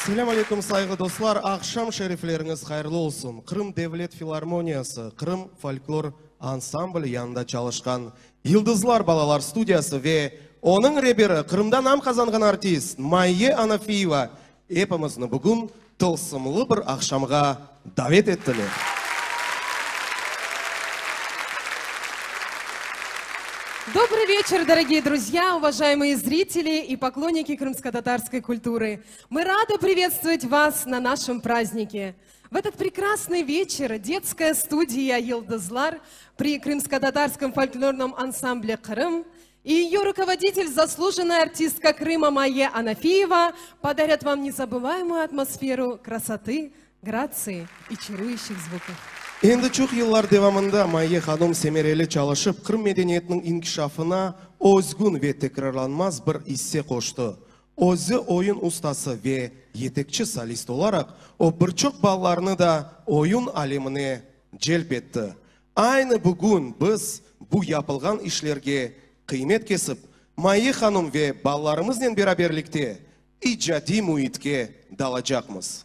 Selâm aleyküm, sayğı dostlar! Aqşam şerifleriñiz hayırlı olsun! Qırım devlet filarmoniyası, Qırım folklor ansambli yanında çalışqan Yıldızlar balalar studiyası ve onıñ reberi, Qırımda nam qazanğan artist Mayye Anafiyeva epimizni bugün tılsımlı bir aqşamğa davet ettiler. Добрый вечер, дорогие друзья, уважаемые зрители и поклонники крымско-татарской культуры. Мы рады приветствовать вас на нашем празднике. В этот прекрасный вечер детская студия «Йылдызлар» при крымско-татарском фольклорном ансамбле «Крым» и ее руководитель, заслуженная артистка Крыма Майе Анафиева подарят вам незабываемую атмосферу красоты, грации и чарующих звуков. Endi çoq yıllar devamında Mayye hanum semereli çalışıp, Qırım medeniyetiniñ inkişafına özgün ve tekrarlanmaz bir isse qoştı. Özü oyun ustası ve yetekçi solist olaraq, o bir çoq balalarnı da oyun alemine celp etti. Aynı bugün biz bu yapılğan işlerge qıymet kesip, Mayye hanum ve balalarımıznen beraberlikte icadiy müitke dalacaqmız.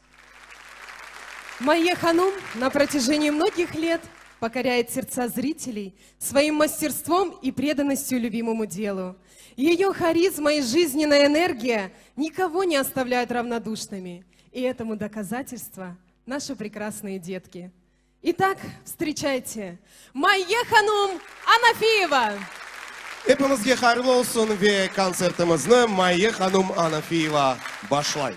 Mayye hanum на протяжении многих лет покоряет сердца зрителей своим мастерством и преданностью любимому делу. Ее харизма и жизненная энергия никого не оставляют равнодушными. И этому доказательство наши прекрасные детки. Итак, встречайте, Майе Ханум Анафиева! Epimizge hayırlı olsun ve kontsertimizni Mayye hanum Anafiyeva başlay.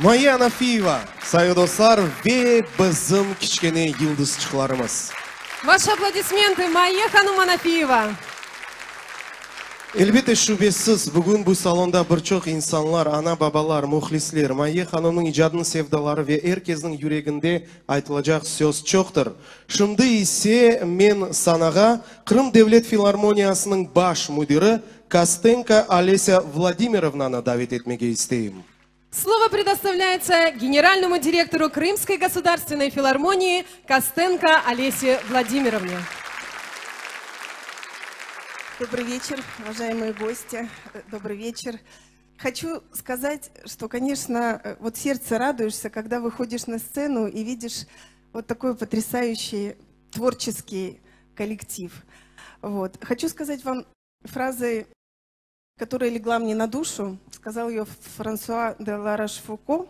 Mayye Anafiyeva, sayğı dostlar, ve bizim kiçkene yıldızçıqlarımız. Vaşi aplodismenты, Mayye hanım Anafiyeva! Elbette, şübesiz, bugün bu salonda bir çoq insanlar, ana-babalar, mühlisler, Mayye hanımnıñ icadınıñ sevdaları ve er kesniñ yüreginde aytılacaq söz çoqtır. Şimdi ise men sanağa Qırım devlet filarmoniyasınıñ baş müdiri Kostenko Olesâ Vladimirovnanı davet etmege isteyim. Слово предоставляется генеральному директору Крымской государственной филармонии Костенко Олесе Владимировне. Добрый вечер, уважаемые гости. Добрый вечер. Хочу сказать, что, конечно, вот сердце радуешься, когда выходишь на сцену и видишь вот такой потрясающий творческий коллектив. Вот. Хочу сказать вам фразой, которая легла мне на душу, сказал ее Франсуа де Ларош-Фуко.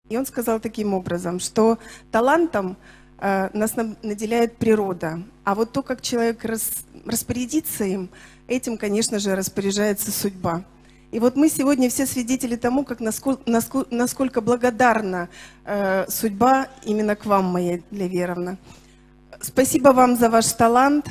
И он сказал таким образом, что талантом э, нас наделяет природа, а вот то, как человек рас, распорядится им, этим, конечно же, распоряжается судьба. И вот мы сегодня все свидетели тому, как насколько, насколько благодарна э, судьба именно к вам, моя Леверовна. Спасибо вам за ваш талант.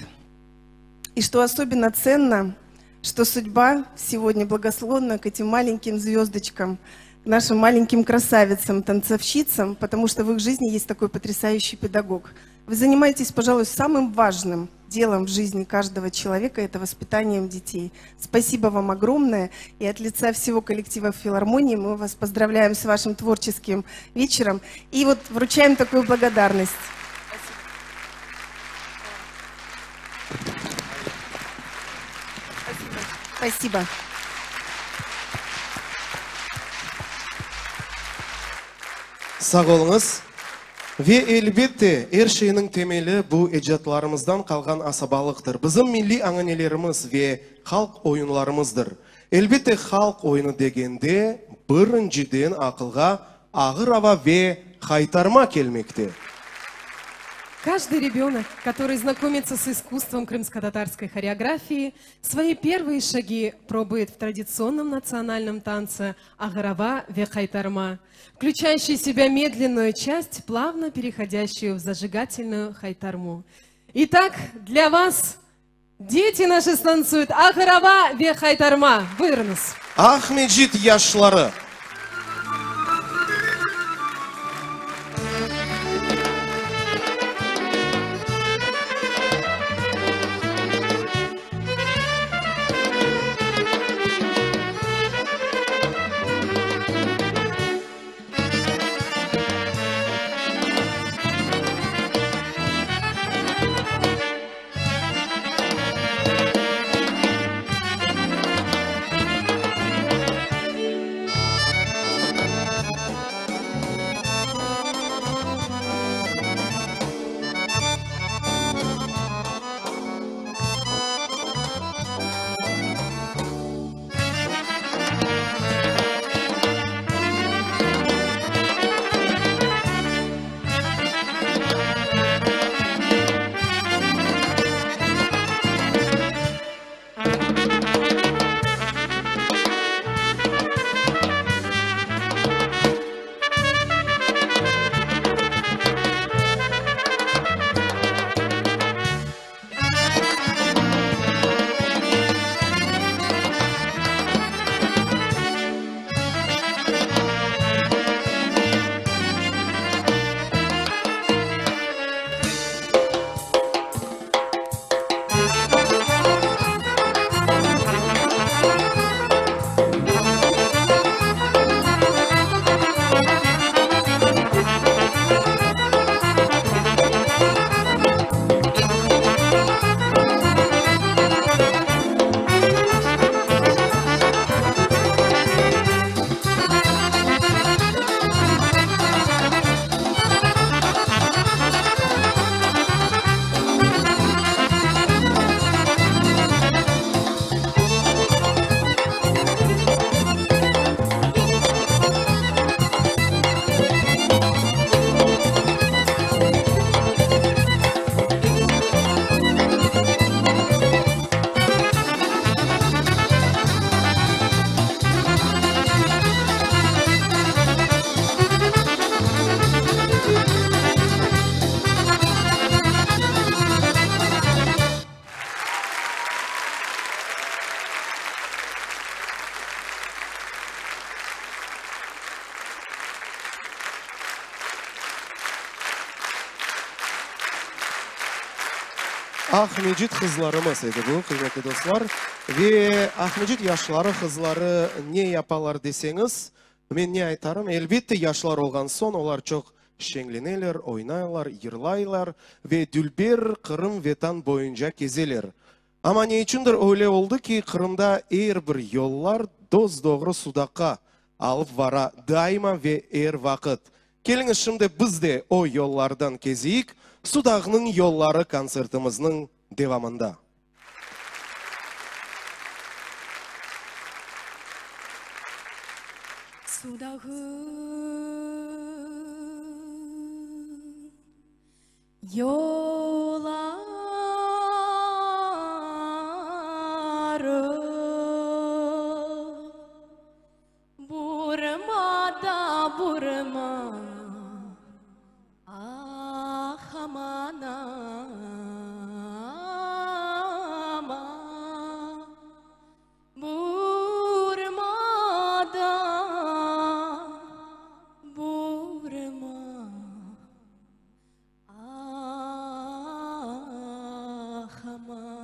И что особенно ценно, что судьба сегодня благословна к этим маленьким звездочкам, к нашим маленьким красавицам, танцовщицам, потому что в их жизни есть такой потрясающий педагог. Вы занимаетесь, пожалуй, самым важным делом в жизни каждого человека – это воспитанием детей. Спасибо вам огромное. И от лица всего коллектива филармонии мы вас поздравляем с вашим творческим вечером. И вот вручаем такую благодарность. Спасибо. Sağ oluñız. Ve elbette, er şeyniñ temeli bu ecdatlarımızdan qalğan asabalıqtır, bizim milliy añanelerimiz ve halq oyunlarımızdır. Elbette, halq oyunı degende, birinciden aqılğa ağır ava ve haytarma kelmekte. Каждый ребенок, который знакомится с искусством крымско-татарской хореографии, свои первые шаги пробует в традиционном национальном танце «Ağır ava ve haytarma», включающий в себя медленную часть, плавно переходящую в зажигательную haytarmu. Итак, для вас дети наши станцуют «Ağır ava ve haytarma». Buyurıñız. Aqmescit yaşları. Aqmescit qızlarımız edi bu, qıymetli dostlar. Ve Aqmescit yaşları, qızları ne yapalar deseñiz, men ne aytarım? Elbette, yaşlar olğan soñ olar çoq şeñleneler, oynaylar, yırlaylar ve dülber Qırım Vetan boyunca kezeler. Amma ne içündir öyle oldı ki, Qırımda er bir yollar dos-doğru Sudaqqa alıp vara daima ve er vaqıt. Keliñiz şimdi biz de o yollardan kezeyik, Sudaqnıñ yolları kontsertimizniñ devamında. Sudağıñ Yolları burma da burma, ah aman aman, burma da burma. Ah, aman.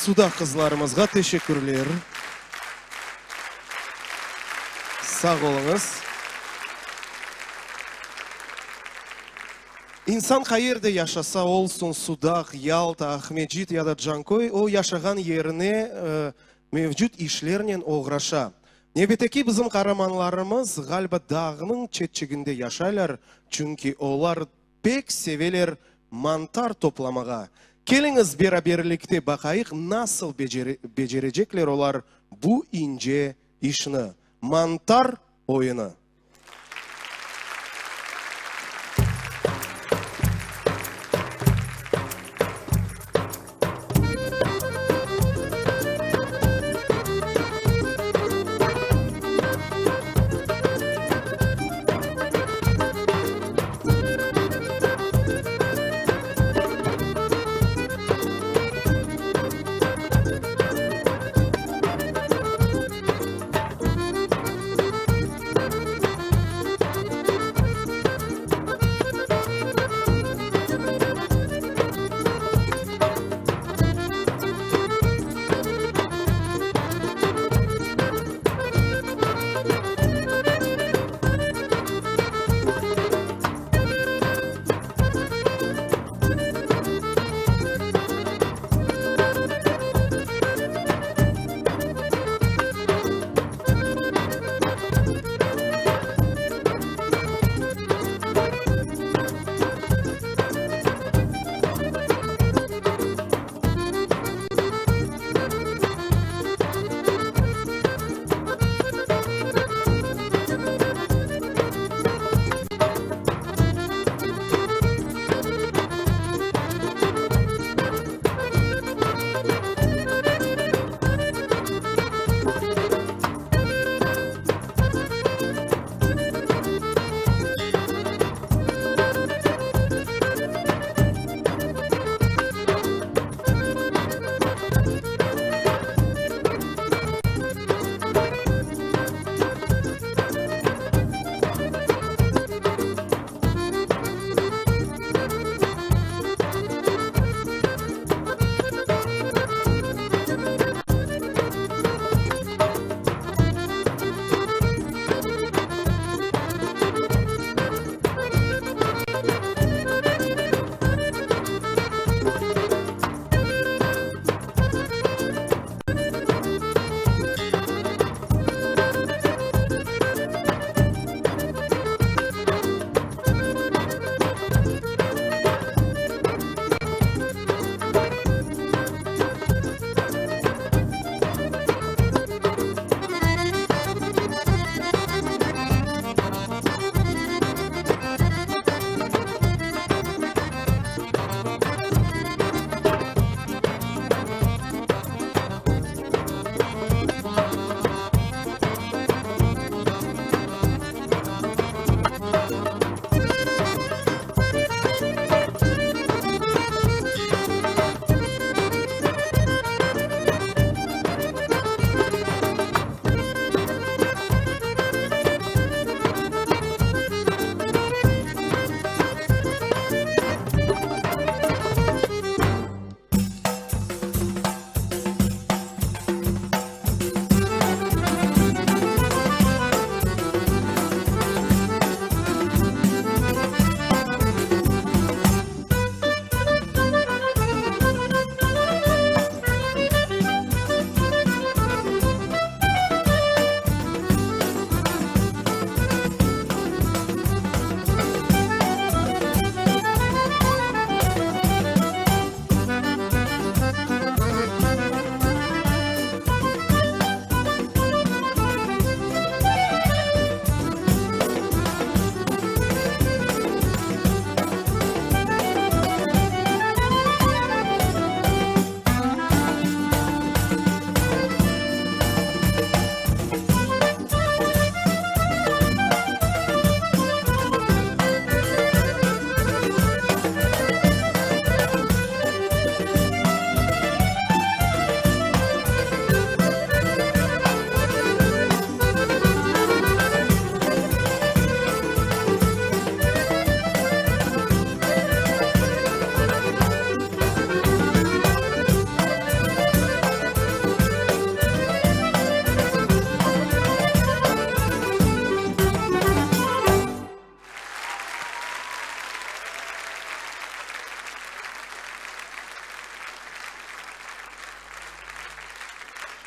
Sudaq qızlarımızğa teşekkürler. Sağ oluñız. İnsan qayerde yaşasa olsun, Sudaq, Yalta, Aqmescit ya da Canköy, o yaşağan yerine mevcut işlernen oğraşa. Nevbetteki bizim qaramanlarımız, ğaliba, dağnıñ çetçiginde yaşaylar, çünki olar pek seveler mantar toplamağa. Keliñiz beraberlikte baqayıq, nasıl becerecekler olar bu ince işni. Mantar oyunı.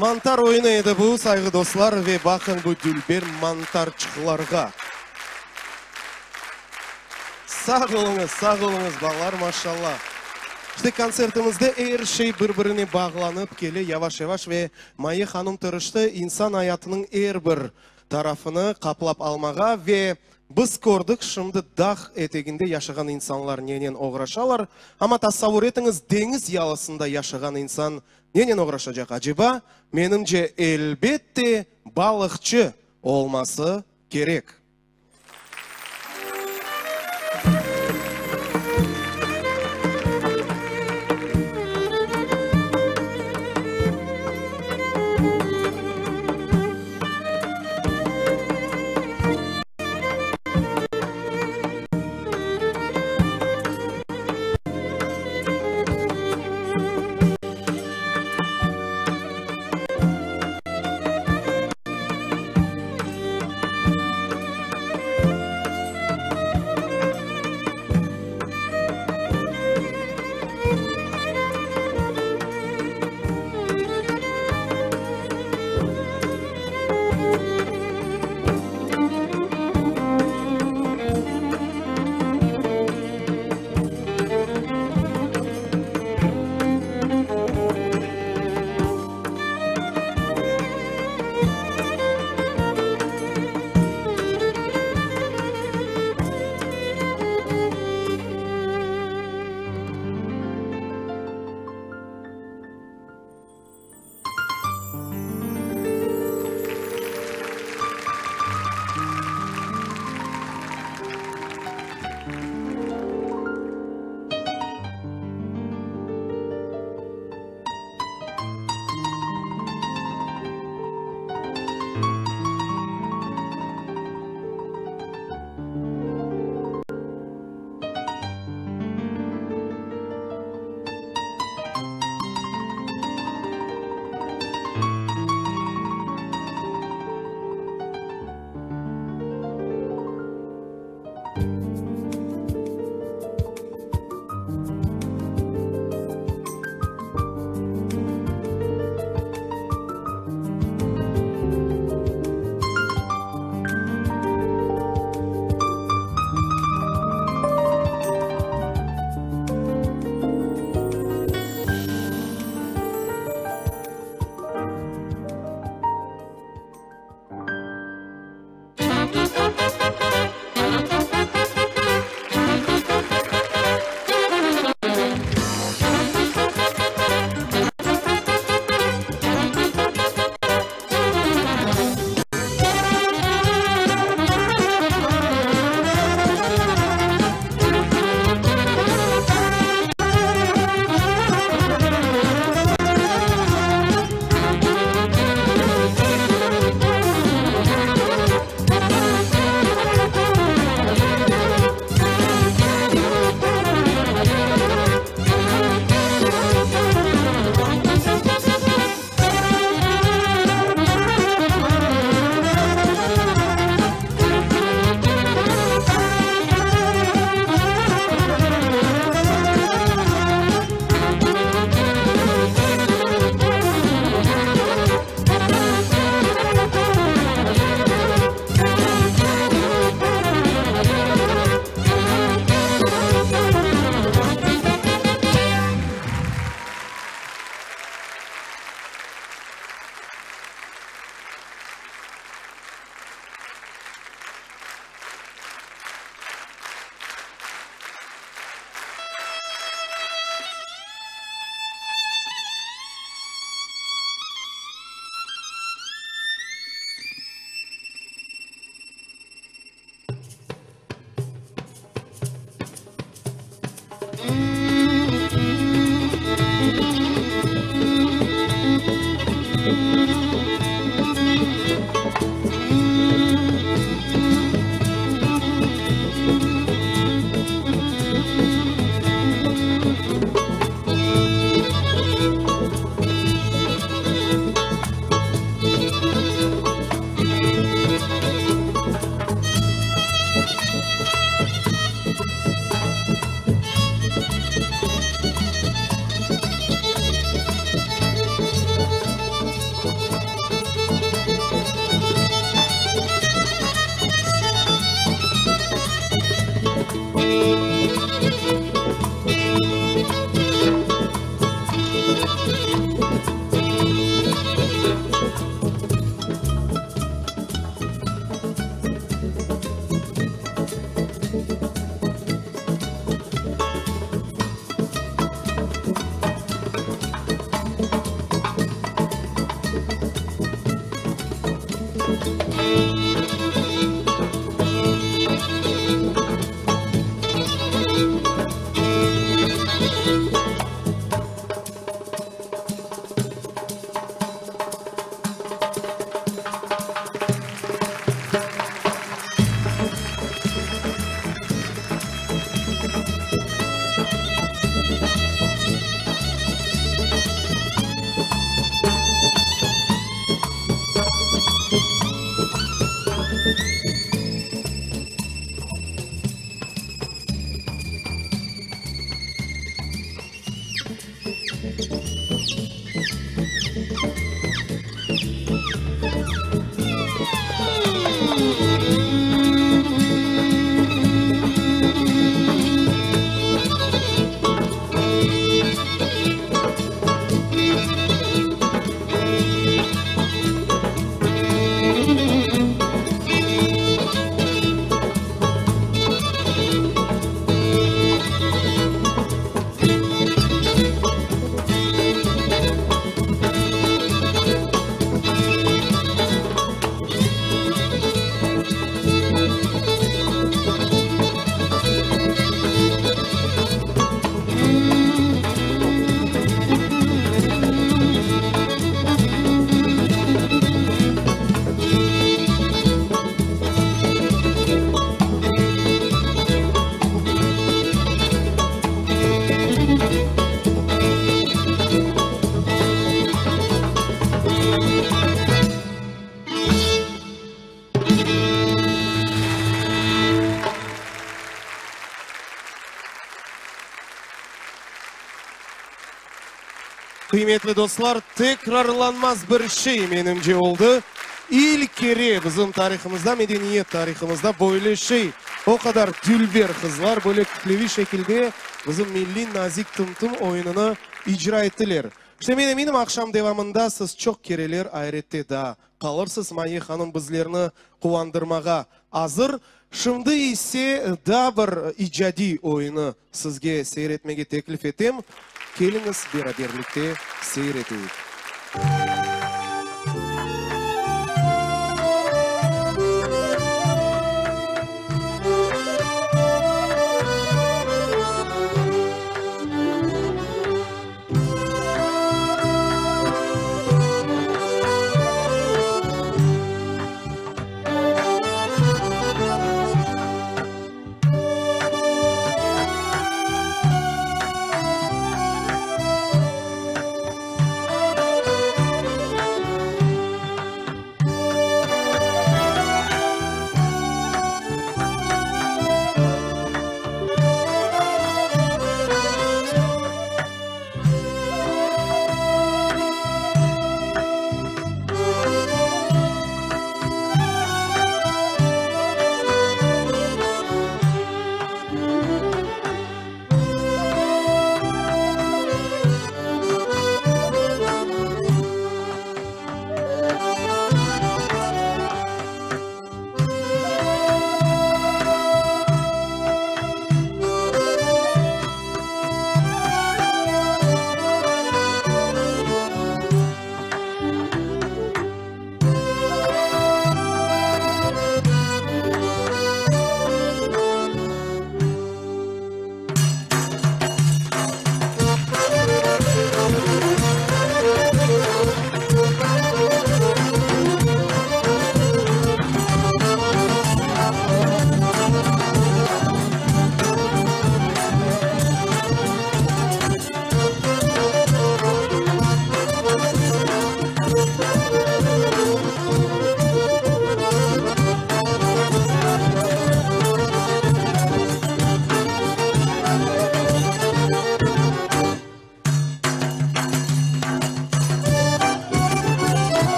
Mantar oyunı edi bu, sayğı dostlar, ve baqıñ bu dülber mantarçıqlarğa. Sağ oluñız, sağ oluñız, balalar, maşallah. İşte, kontsertimizde er şey bir-birine bağlanıp kele yavaş-yavaş ve Maye hanım tırıştı insan ayatınıñ er bir tarafını qaplap almağa ve biz kördik, şimdi dağ eteginde yaşağan insanlar nenen oğraşalar, amma tasavvur etiñiz, deñiz yalısında yaşağan insan Nenen oğraşacaq aceba? Menimce, elbette, balıqçı olması kerek. Qıymetli dostlar, tekrarlanmaz bir şey, menimce, oldı. İlk kere bizim tarihımızda, medeniyet tarihımızda böyle şey, o qadar dülber qızlar böyle kütleviy şekilde bizim milliy nazik tım-tım oyunını icra ettiler. İşte, men eminim, aqşam devamında siz çoq kereler ayrette daa qalırsız. Maye hanım bizlerni quvandırmağa azır. Şimdi ise daa bir icadiy oyunı sizge seyir etmege teklif etem. Keliñiz, beraberlikte seyir eteyik.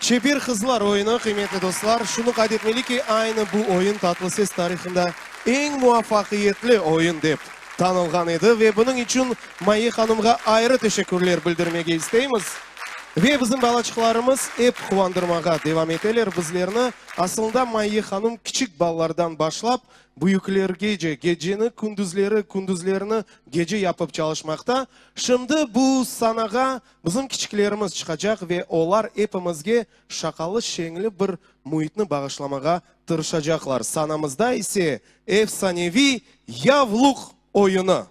Çeber qızlar oyunı, qıymetli dostlar, şunı qayd etmeli ki, aynı bu oyun Tatlı Ses tarihında eñ muvafaqiyetli oyun dep tanılğan edi ve bunıñ içün Maye hanımğa ayrı teşekkürler bildirmege isteymiz. Ve bizim balaçıqlarımız ep quvandırmağa devam eteler bizlerni. Asılında Maye hanım kiçik balalardan başlap, büyüklergece geceni kündüzleri, kündüzlerini gece yapıp çalışmaqta. Şimdi bu sanağa Bizim kiçiklerimiz çıqacaq ve olar epimizge şaqalı-şeñli bir müitni bağışlamağa tırışacaqlar. Sanamızda ise efsaneviy Yavluq oyunı.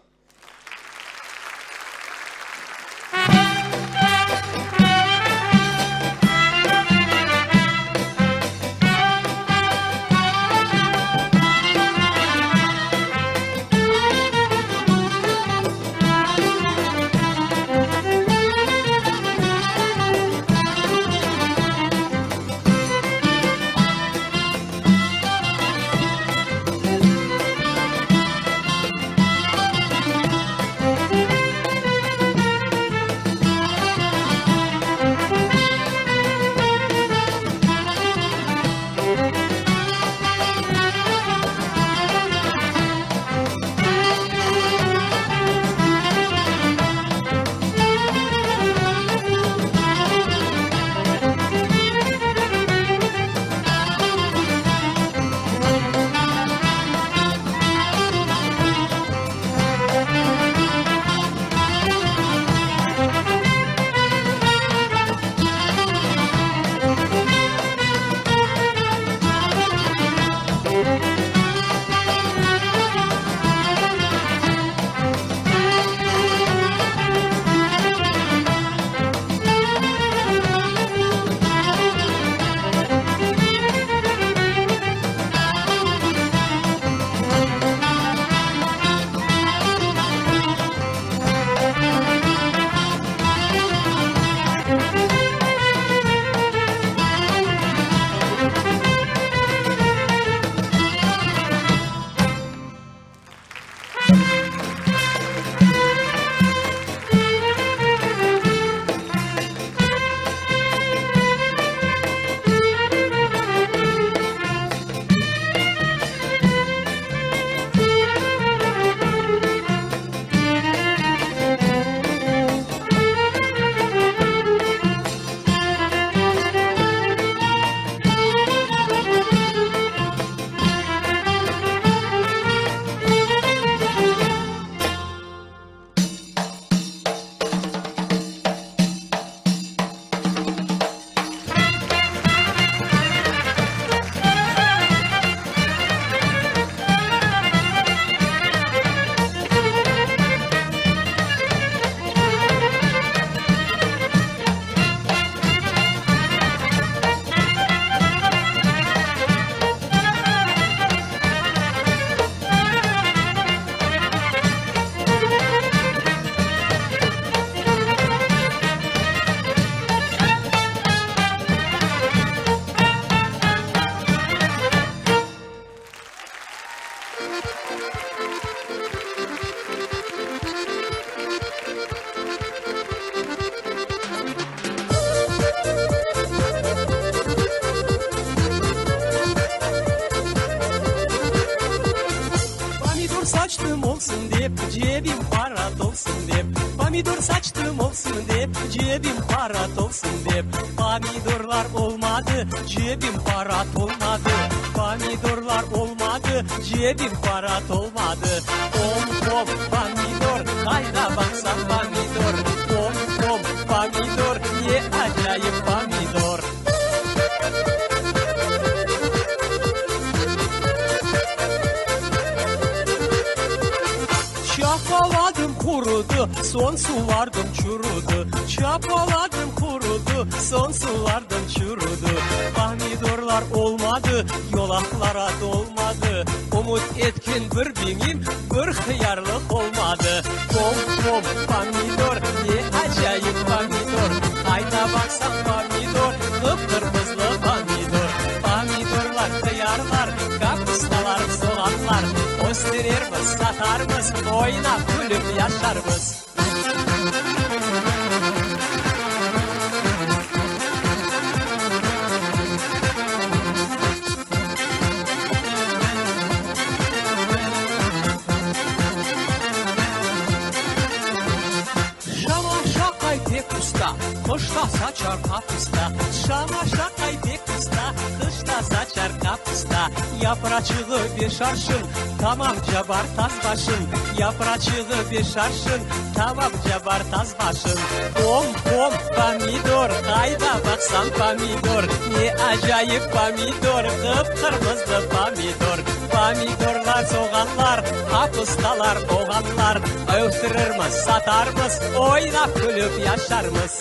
Pomidor saçtım olsun dep, cebim para tolsun dep. Pomidor saçtım olsun dep, cebim para tolsun dep. Pomidorlar olmadı, cebim para tolmadı. Pomidorlar olmadı, cebim para tolmadı. Pom-pom, pomidor, qayda baqsam pomidor. Pom-pom, pomidor, ne acayip pomidor. Çapaladım qurudı, soñ suvardım çurudı. Çapaladım qurudı, soñ suvardım çurudı. Pomidorlar olmadı, yolaqlara dolmadı. Ümüt etken bir biñim, bir hıyarlıq olmadı. Pom-pom, pomidor, ne acayip pomidor. Qayda baqsam pomidor, qıp-qırmızlı pomidor. Pomidorlar, hıyarlar, kapustalar, soğanlar. Östürermiz, satarmız, oynap, külip yaşarmız. Qışta saçar qapısta, Şama-şaqay pek usta, Qışta saçar qapısta. Yapraçığı beş arşın, Tamam cabar taz başın, Yapraçığı beş arşın, Tamam cabar taz başın. Pom-pom, pomidor, Qayda baqsañ pomidor, Ne acayip pomidor, Qıp-qırmızı pomidor. Pomidorlar, soğanlar, Qapıstalar, oğanlar, Östürirmiz, satarmız, Oynap külüp yaşarmız.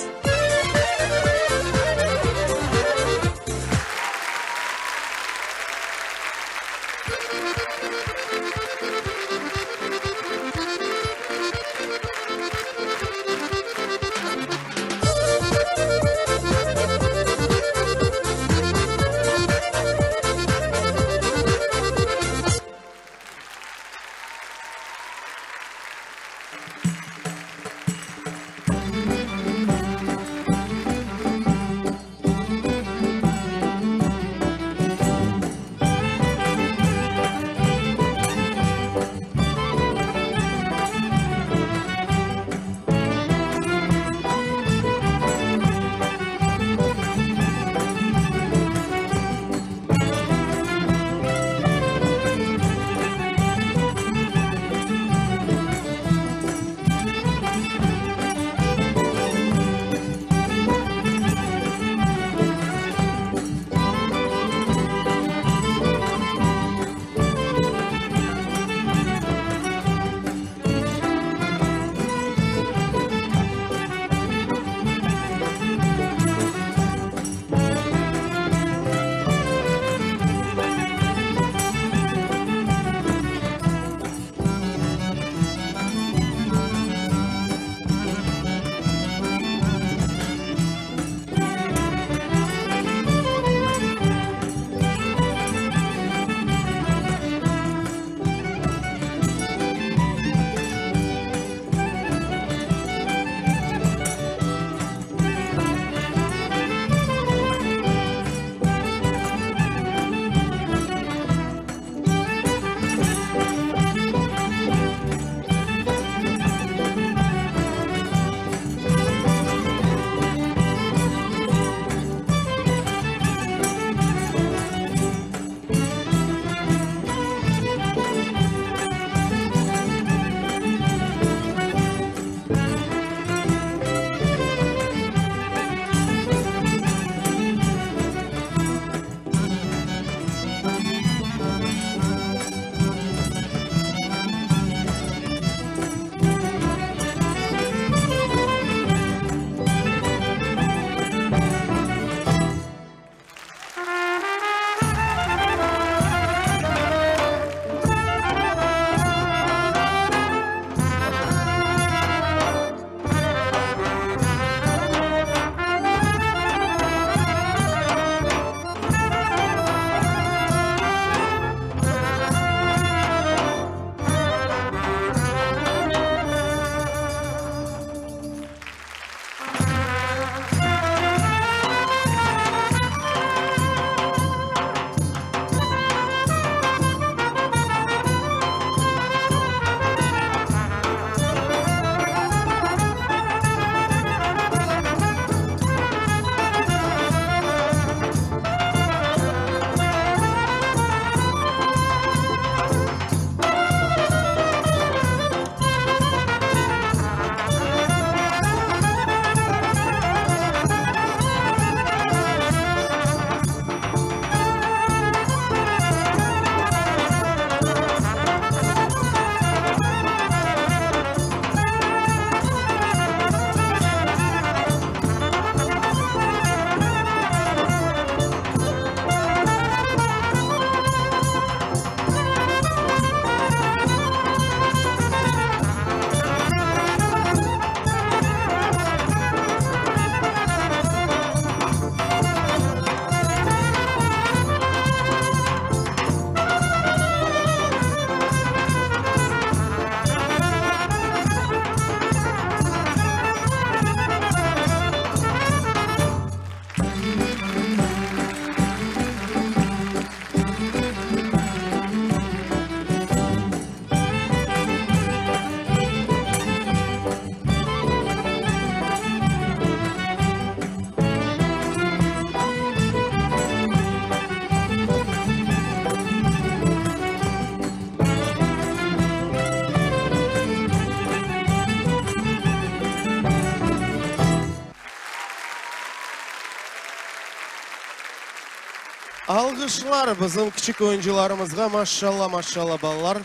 Alğışlar bizim kiçik oyuncılarımızğa, maşşalla, maşşalla, balalar.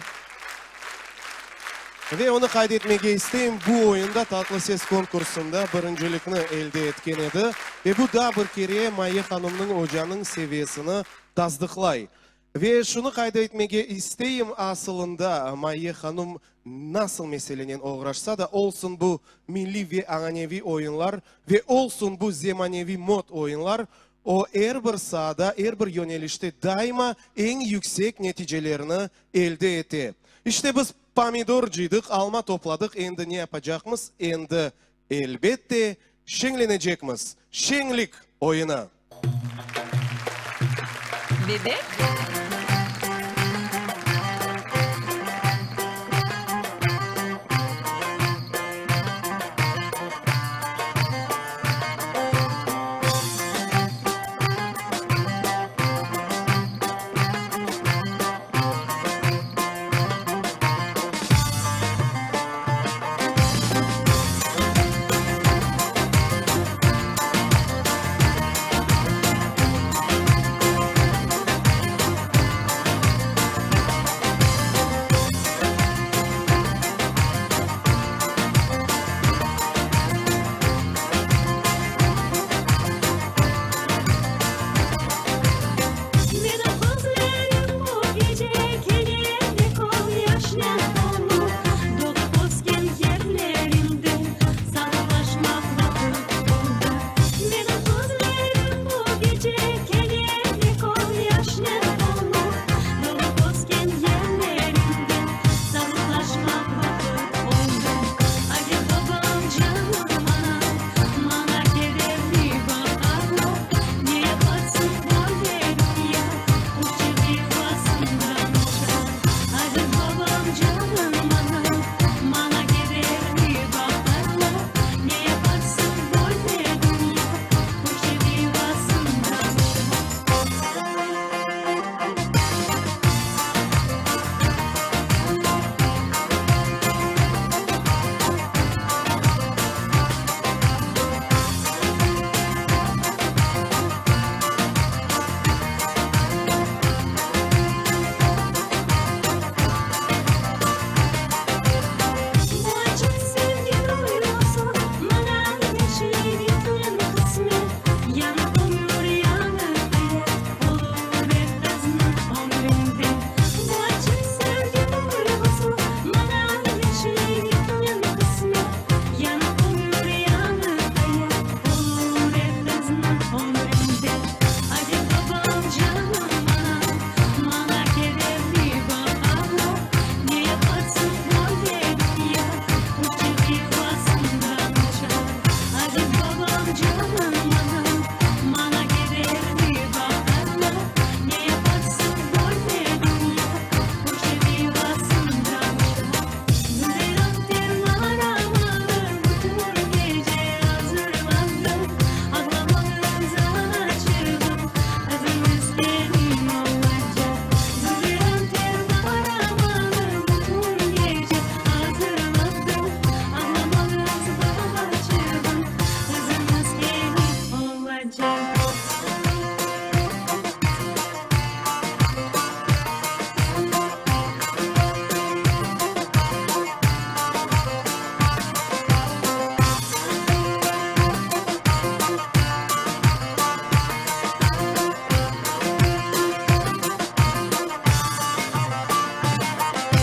Ve onı qayd etmege isteyim, bu oyunda Tatlı Ses konkursında birincilikni elde etken edi. Ve bu daa bir kere Maye hanımnıñ, ocanıñ seviyesini tasdıqlay. Ve şunı qayd etmege isteyim, asılında Maye hanım nasıl meselenen oğraşsa da, olsun bu milliy ve añaneviy oyunlar ve olsun bu zemaneviy mod oyunlar, o er bir saada, er bir yönelişte daima eñ yüksek neticelerni elde ete. İşte biz pomidor cıydıq, alma topladıq, endi ne yapacaqmız? Endi, elbette, şeñlenecekmiz. Şeñlik oyunı. Bebek.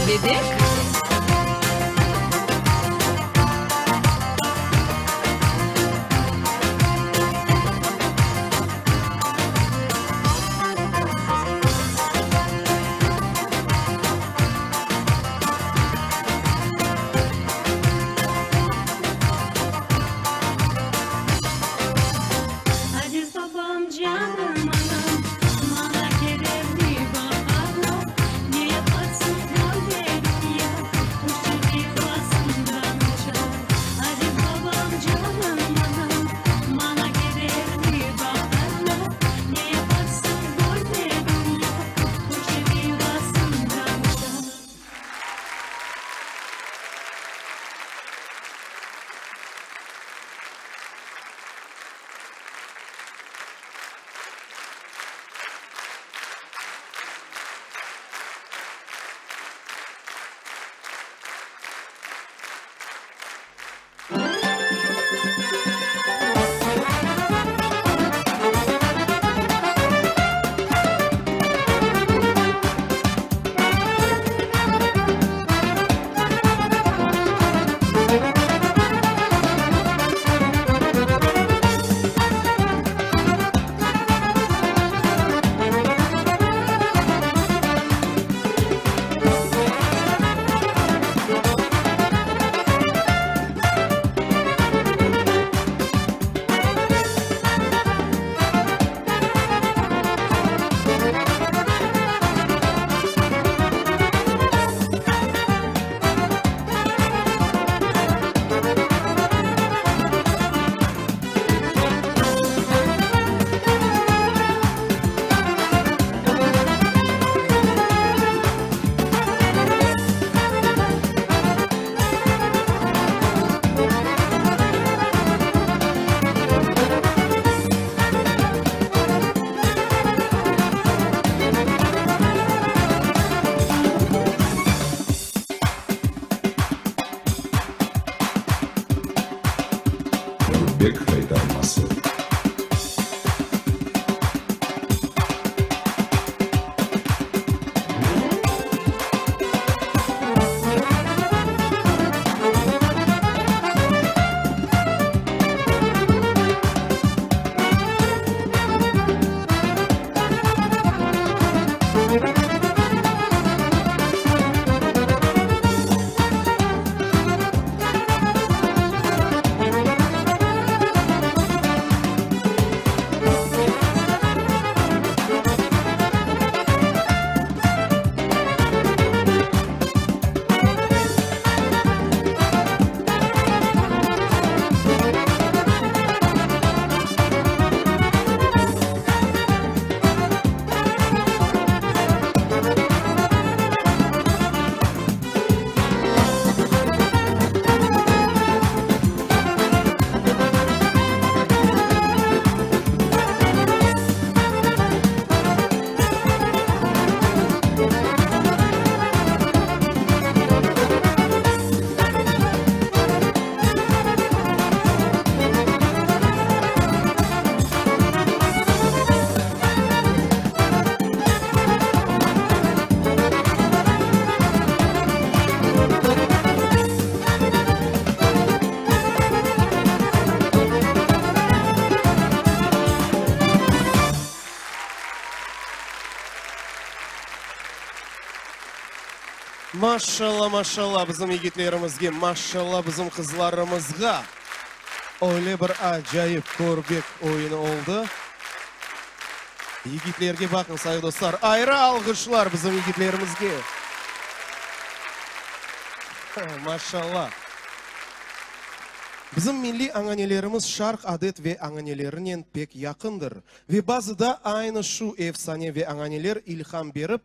Bebek. Maşalla, maşalla bizim yigitlerimizge, maşalla bizim qızlarımızğa. Öyle bir acayip körbek oyunı oldı. Yigitlerge baqıñ, sayğı dostlar, ayrı alğışlar bizim yigitlerimizge. Maşalla. Bizim milliy añanelerimiz şarq adet ve añanelerinen pek yaqındır. Ve bazıda aynı şu efsane ve añaneler ilham berip,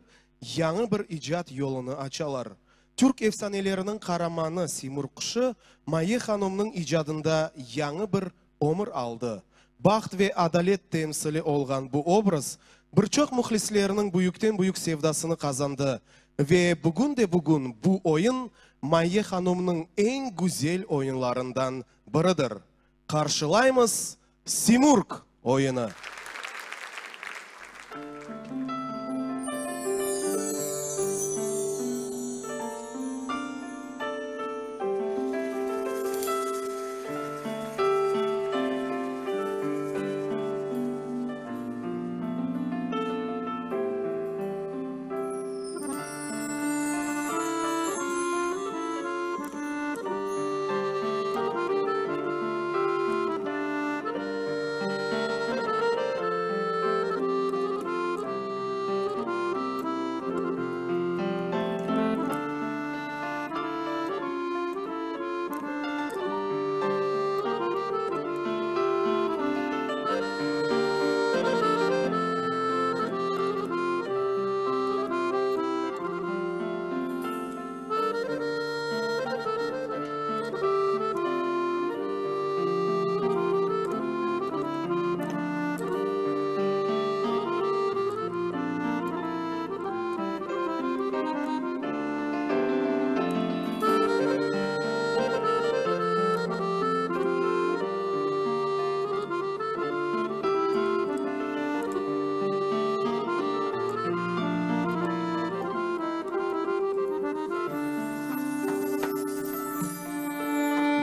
yañı bir icat yolunı açalar. Türk efsaneleriniñ qaramanı Simurg quşı Maye hanumnıñ icadında yañı bir ömür aldı. Baht ve adalet temsili olğan bu obraz bir çoq mühlisleriniñ büyükten-büyük sevdasını qazandı ve bugün de-bugün bu oyun Maye hanumnıñ eñ güzel oyunlarından biridir. Qarşılaymız Simurg oyunı!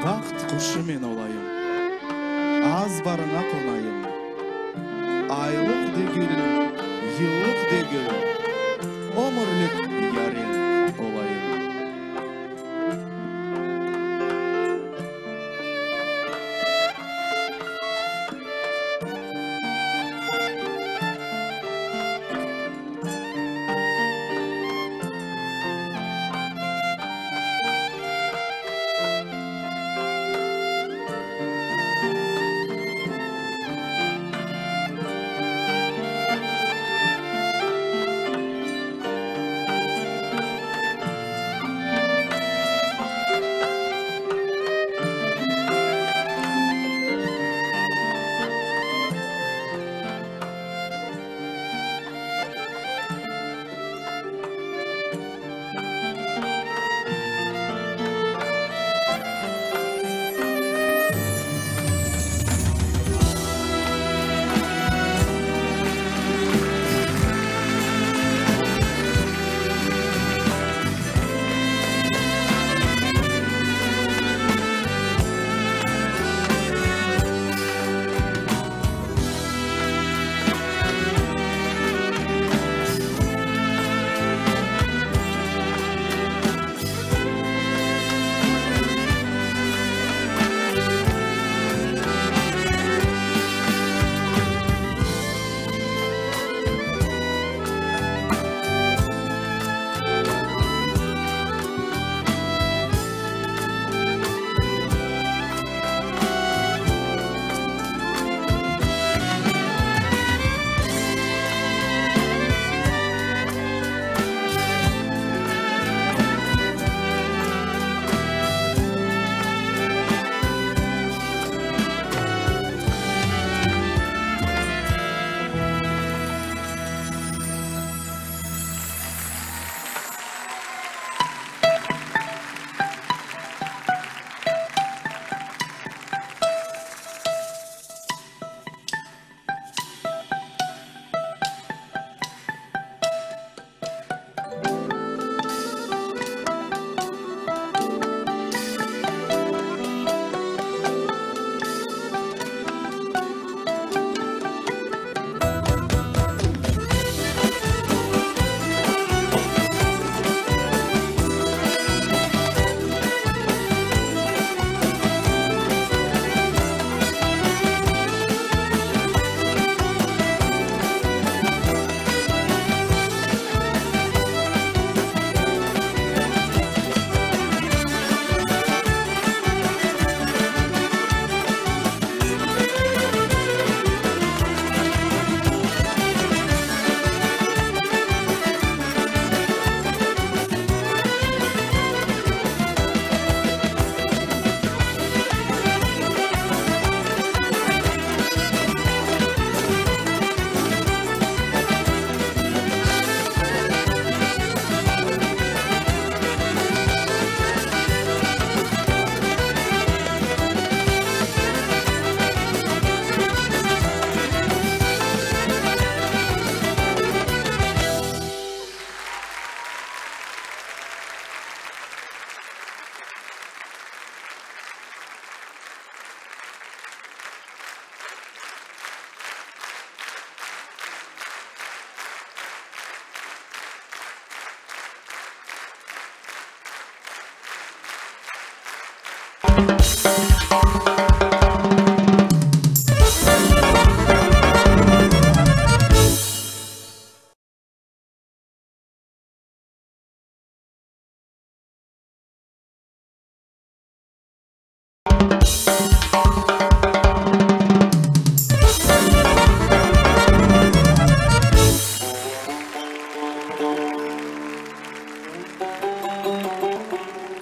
Baht quşı men olayım, azbarıña qonayım. Aylıq degil, yıllıq degil, ömürlik yareñ olayım.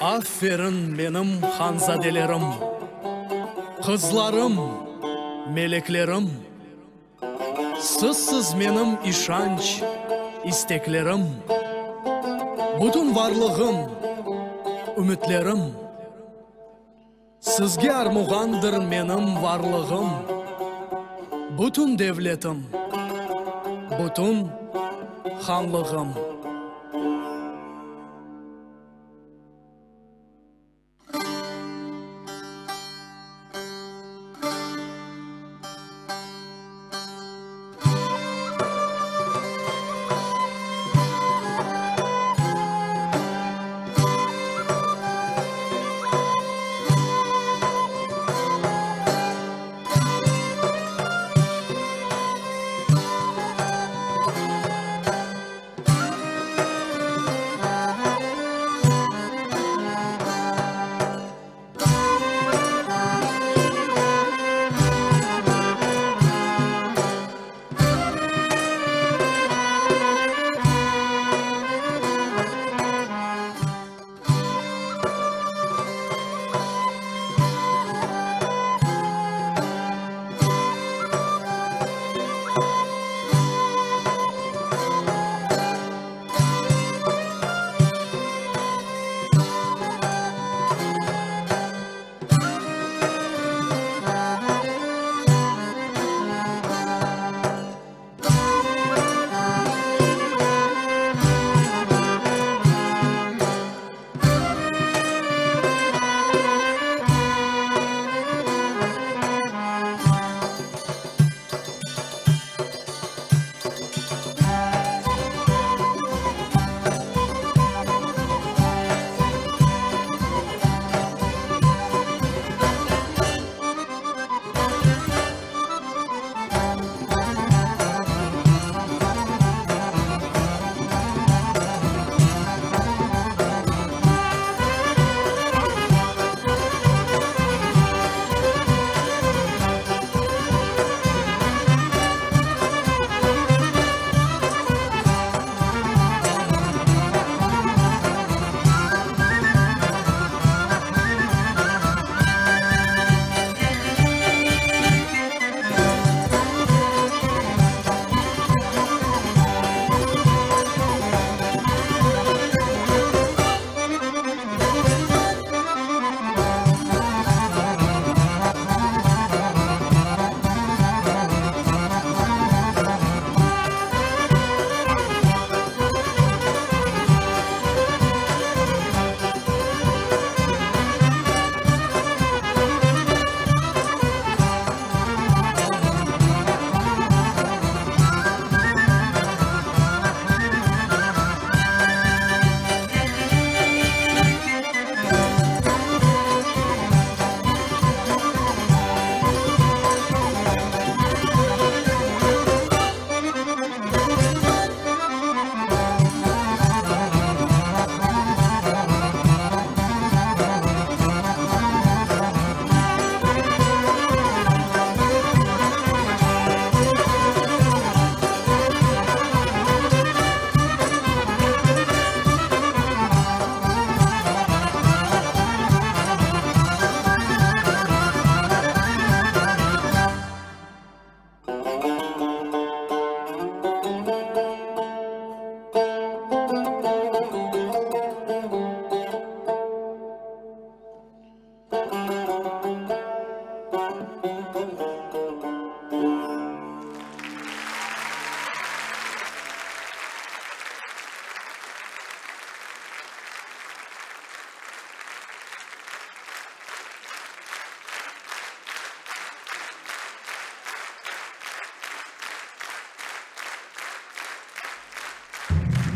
Aferin menim hanzadelerim, Qızlarım, meleklerim! Sizsiz menim işanç, isteklerim, Bütün varlığım, ümütlerim. Sizge armuğandır menim varlığım, Bütün devletim, bütün hanlığım.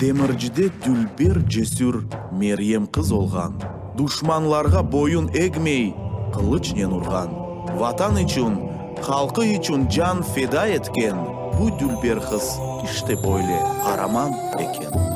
Demircide dülber, cesür Meryem qız olğan. Duşmanlarğa boyun egmey. qılıçnen urğan, Vatan içün, halqı içün can feda etken bu dülber qız işte böyle qaraman eken.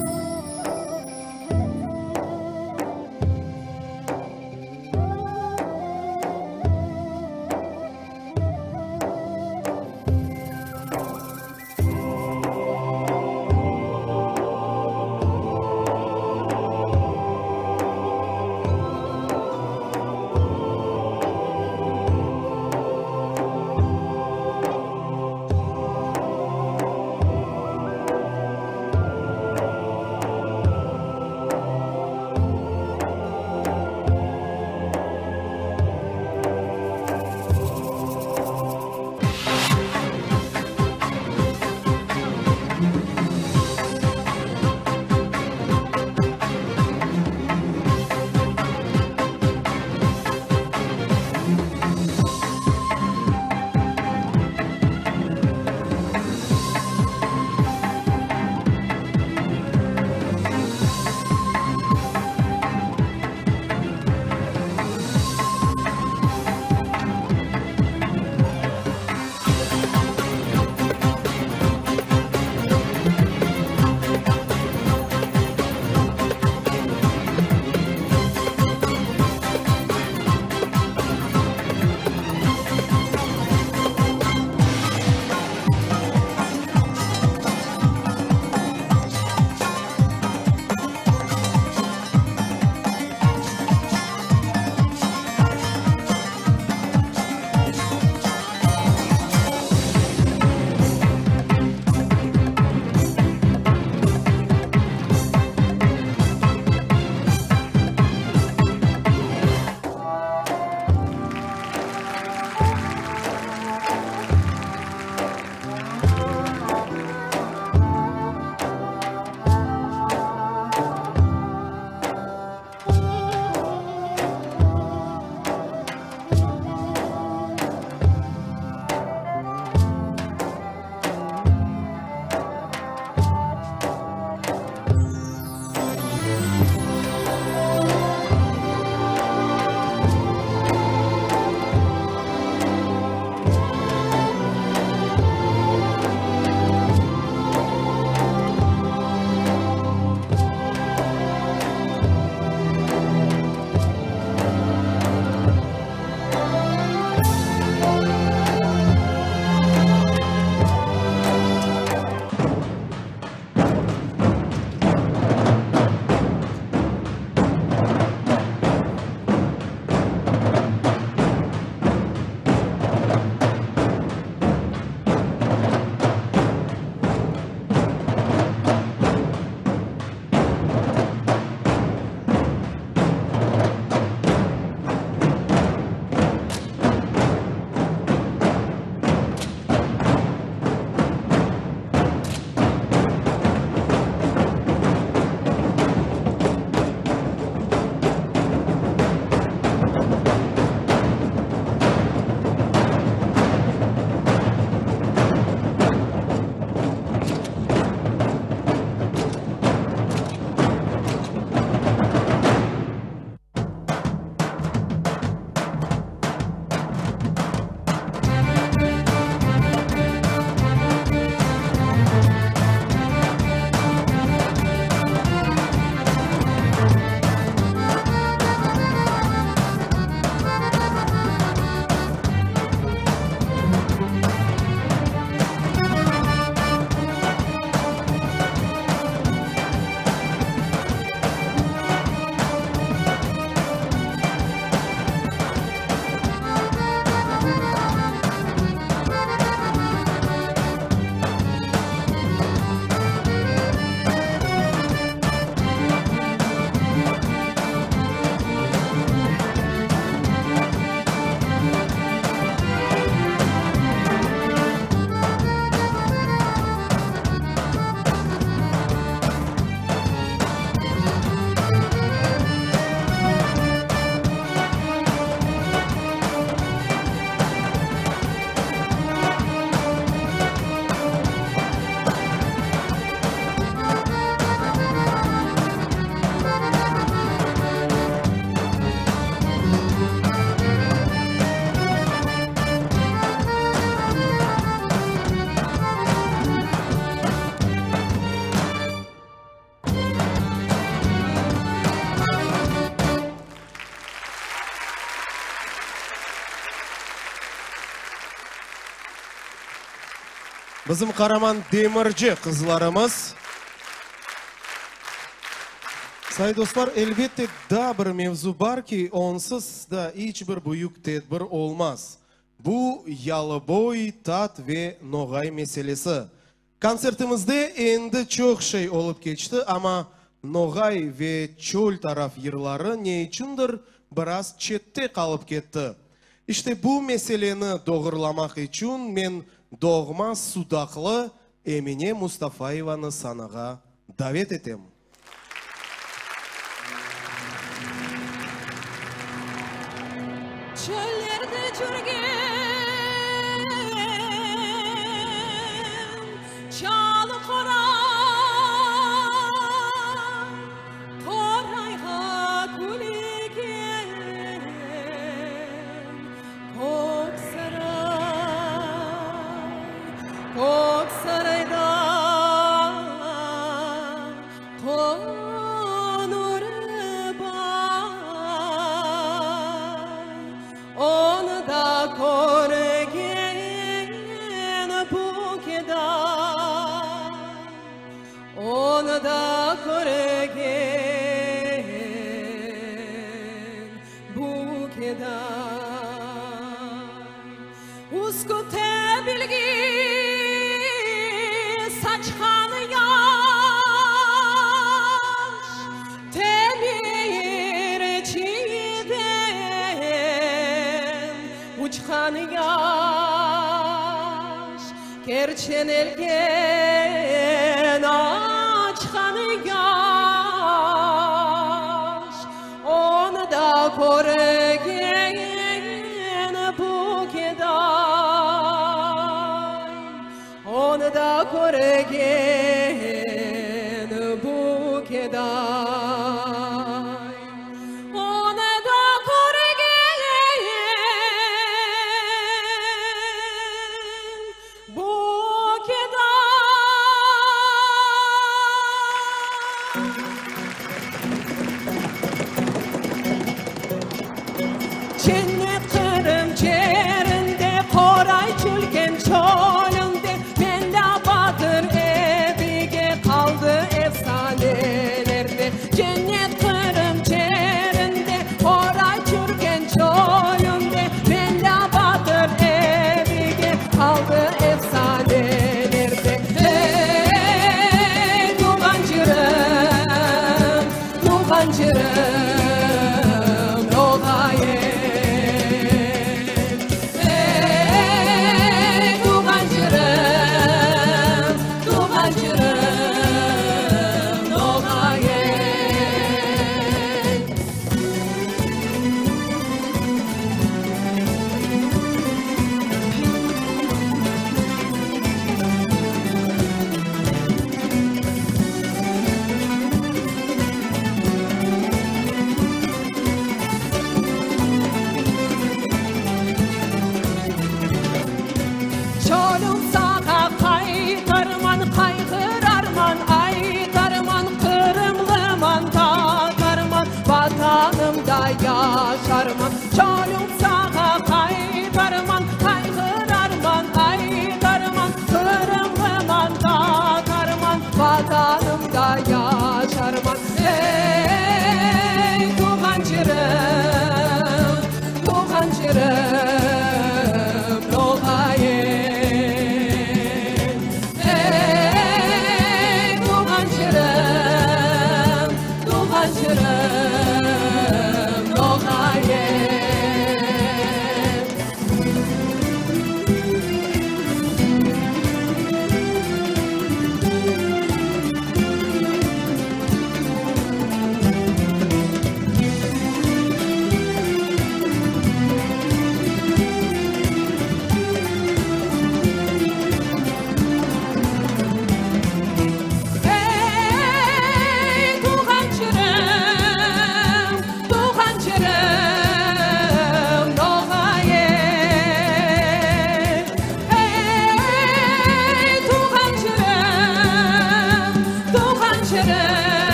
Bizim qaraman demirci qızlarımız. Say dostlar, elbette, daa bir mevzu bar ki, onsız da iç bir büyük tedbir olmaz. Bu, yalıboy, tat ve noğay meselesi. Kontsertimizde endi çoq şey olıp keçti, amma noğay ve çöl taraf yırları ne içündir biraz çette qalıp ketti. İşte bu meseleni doğurlamaq içün men doğma sudaqlı Emine Mustafayevanı sanağa davet etem. Çöllerde cürgen çal qoray, Qorayğa külgen kök saray, Kök sarayda Qonur bay, Onı da körgen bu keday, Onı da körgen bu keday. Üskütte bilgi saçqan yaş, Temirçiden uçqan yaş, Kerçen elge açqan yaş, Onı da körgen bu keday, Onı da körgen bu keday, Onı da körgen bu keday. Cennet Qırım cerinde, Qoray çülken çölünde, Menla Batır Edige qaldı efsanelerde. Cennet Qırım cerinde, Qoray çürken çölünde, Menla Batır Edige qaldı efsanelerde. Ey, tuvğan cerim, tuvğan cerim, noğayım. Ey, tuvğan cerim, tuvğan cerim, noğayım.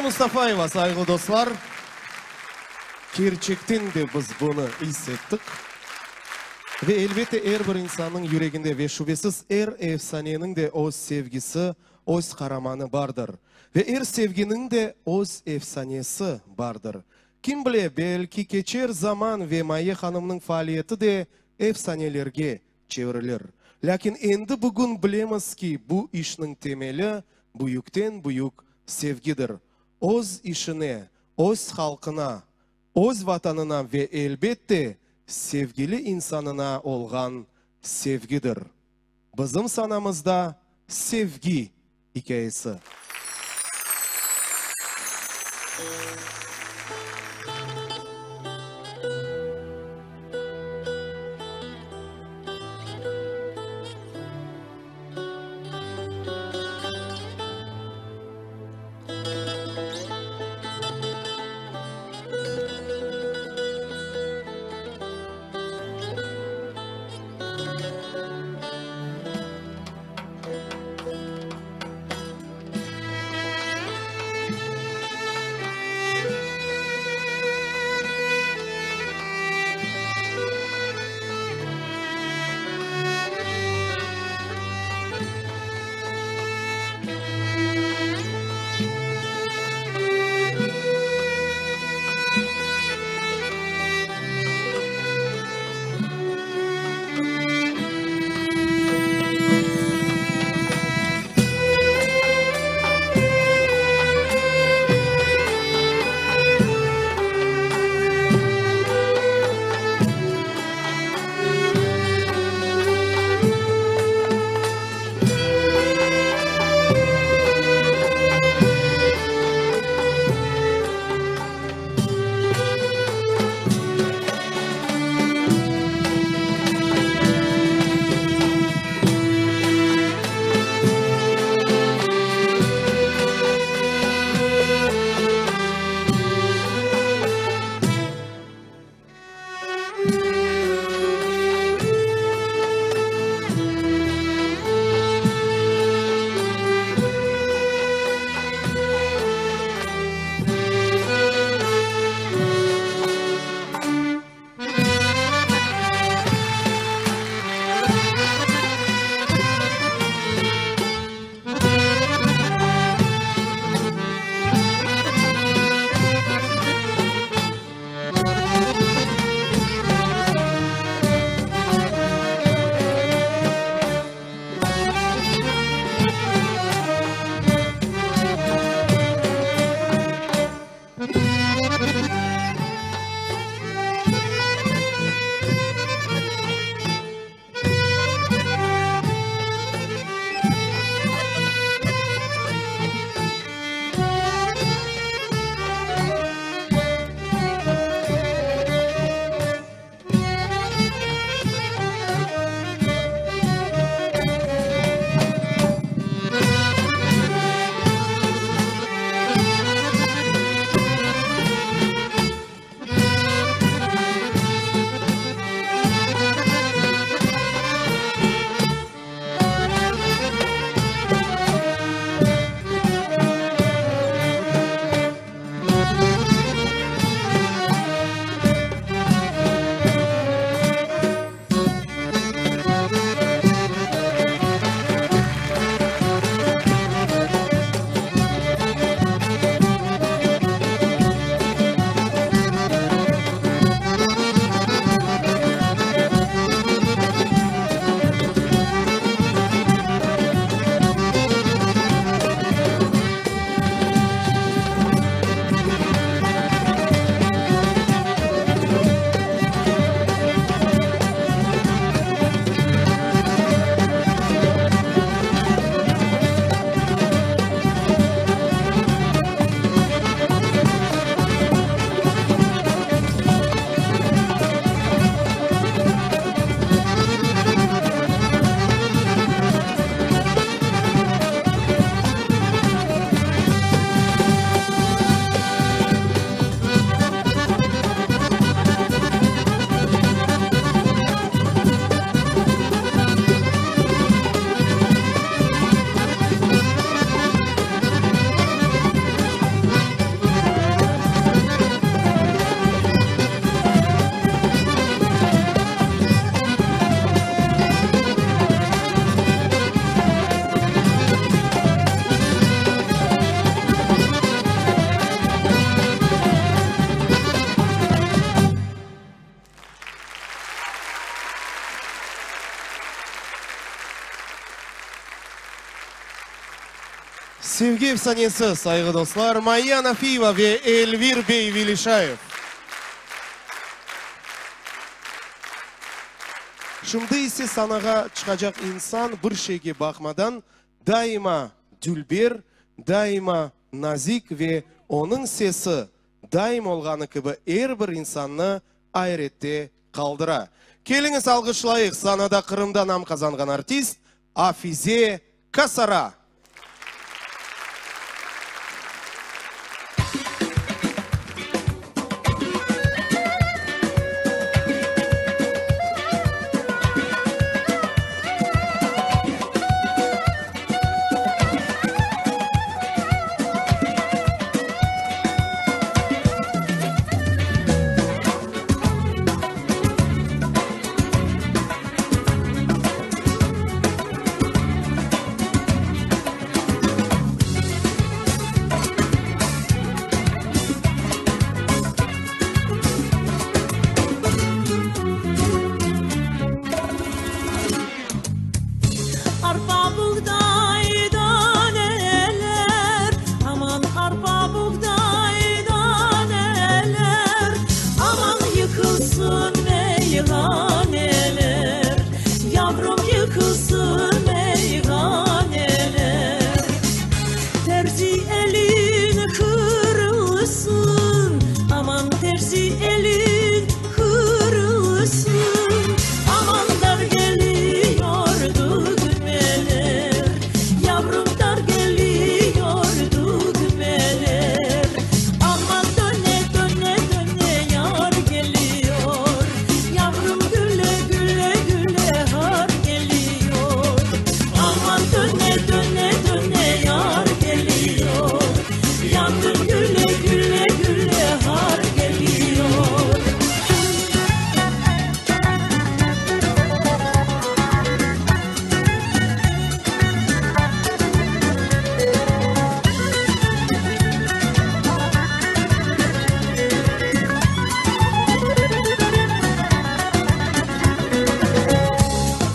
Mustafayeva, sayğılı dostlar. Kerçekten de biz bunı is ettik. Ve elbette er bir insannıñ yüreginde ve şübesiz er efsaneniñ de öz sevgisi, öz qaramanı bardır. Ve er sevginiñ de öz efsanesi bardır. Kim bile, belki keçer zaman ve Maye hanımnıñ faaliyeti de efsanelerge çevrilir. Lâkin endi bugün bilemiz ki, bu işniñ temeli büyükten-büyük sevgidir. Öz işine, öz halqına, öz Vatanına ve, elbette, sevgili insanına olğan sevgidir. Bizim sanamızda sevgi ikâyesi. Sevgi efsanesi, sayğı dostlar, Mayye Anafiyeva ve Elvir bey Velişayev. Şimdi ise sanağa çıqacaq insan bir şeyge baqmadan daima dülber, daima nazik ve onıñ sesi daim olğanı kibi er bir insannı ayrette qaldıra. Keliñiz alğışlayıq sanada Qırımda nam qazanğan artist Afize Kasara! Arpa buğday daneler, Aman arpa buğday daneler, Aman yıqılsın meyhaneler, Yavrum yıqılsın meyhaneler. Terzi elin qırılsın, Aman terzi elin qırılsın, Aman dar geliyor dügmeler, Yavrum dar geliyor dügmeler. Aman döne döne döne yar geliyor, Yavrum güle güle güle har geliyor. Aman döne döne döne yar geliyor, Yandım güle güle güle har geliyor.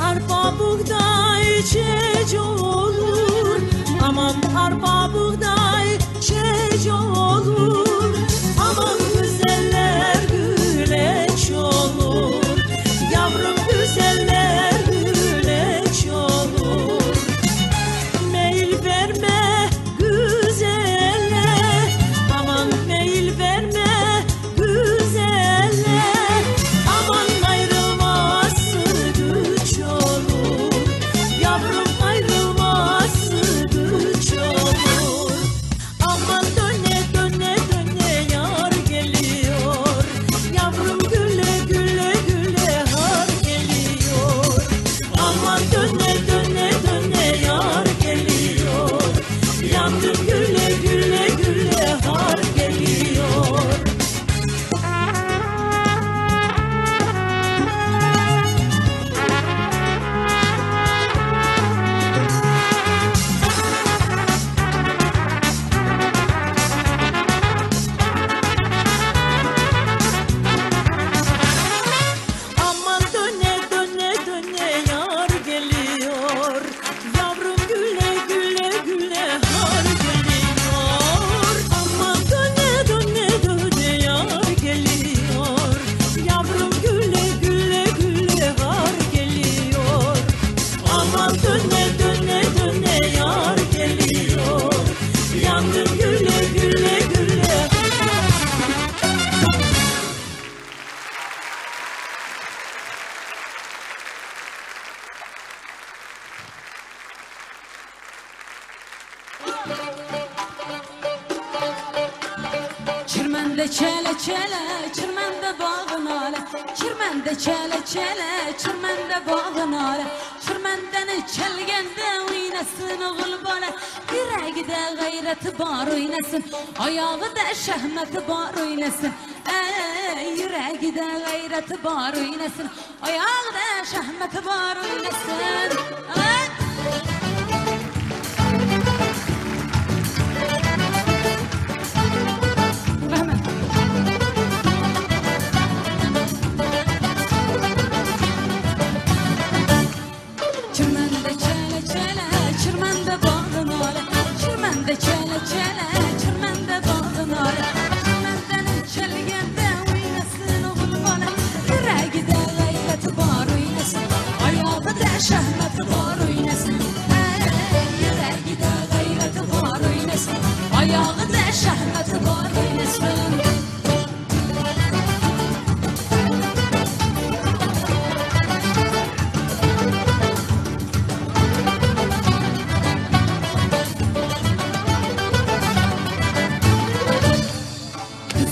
Arpa buğday çece olur, Aman arpa buğday çece olur, Aman güzeller güleç olur, Yavrum güzeller güleç olur. Meyil verme güzele, Aman meyil verme güzele, Aman ayrılması güç olur, Yavrum ayrılması güç olur. Aman döne döne döne yar geliyor, Yavrum güle güle güle har geliyor. Aman döne döne döne yar geliyor, Yandım güle güle güle har geliyor. Aman döne döne döne yar geliyor, Yavrum güle güle güle har geliyor. Aman döne döne döne yar geliyor, Yavrum güle güle güle har geliyor. Aman döne döne döne yar geliyor, Yandım güle güle güle. Çirmende çele çele, çirmende bağın ale. Çirmende çele çele, çirmende bağın ale. Çirmendeni çelgende oynasın oğul bala. Yüreği de gayreti bar oynasın. Ayağı da şehmeti bar oynasın. Ey yüreği de gayreti bar oynasın. Ayağı da şehmeti bar oynasın. Ey! Çirmende çele çele, çirmende bağın ale. Çirmende çele.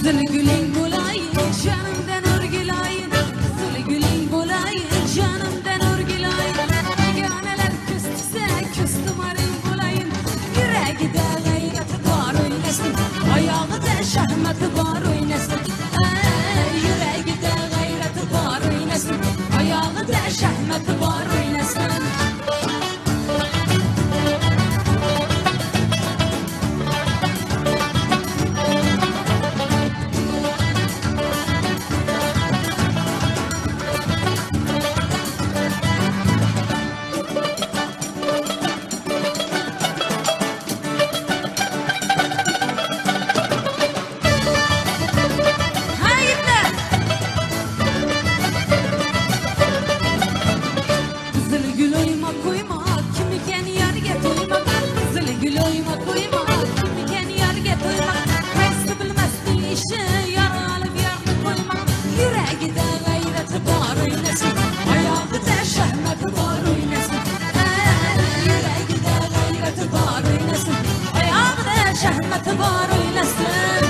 Qızıl gülüñ bolayın, canımdan örgülayın. Qızıl gülüñ bolayın, canımdan örgülayın. Beganeler küstüse, küstümarıñ bolayın. Yüregide ğayreti bar oynasın, Ayağıda şahmatı bar oynasın. Ey, yüregide ğayreti bar oynasın, Ayağıda şahmatı bar oynasın. Qızıl gül oyma qoyma, Kim eken yarge toymaq? Qızıl gül oyma qoyma, Kim eken yarge toymaq? Qaysı bilmezniñ işi, Yar alıp yarnı qoymaq? Yüregide ğayreti bar oynasın, Ayağıda şahmatı bar oynasın. Ey, yüregide ğayreti bar oynasın, Ayağıda şahmatı bar oynasın.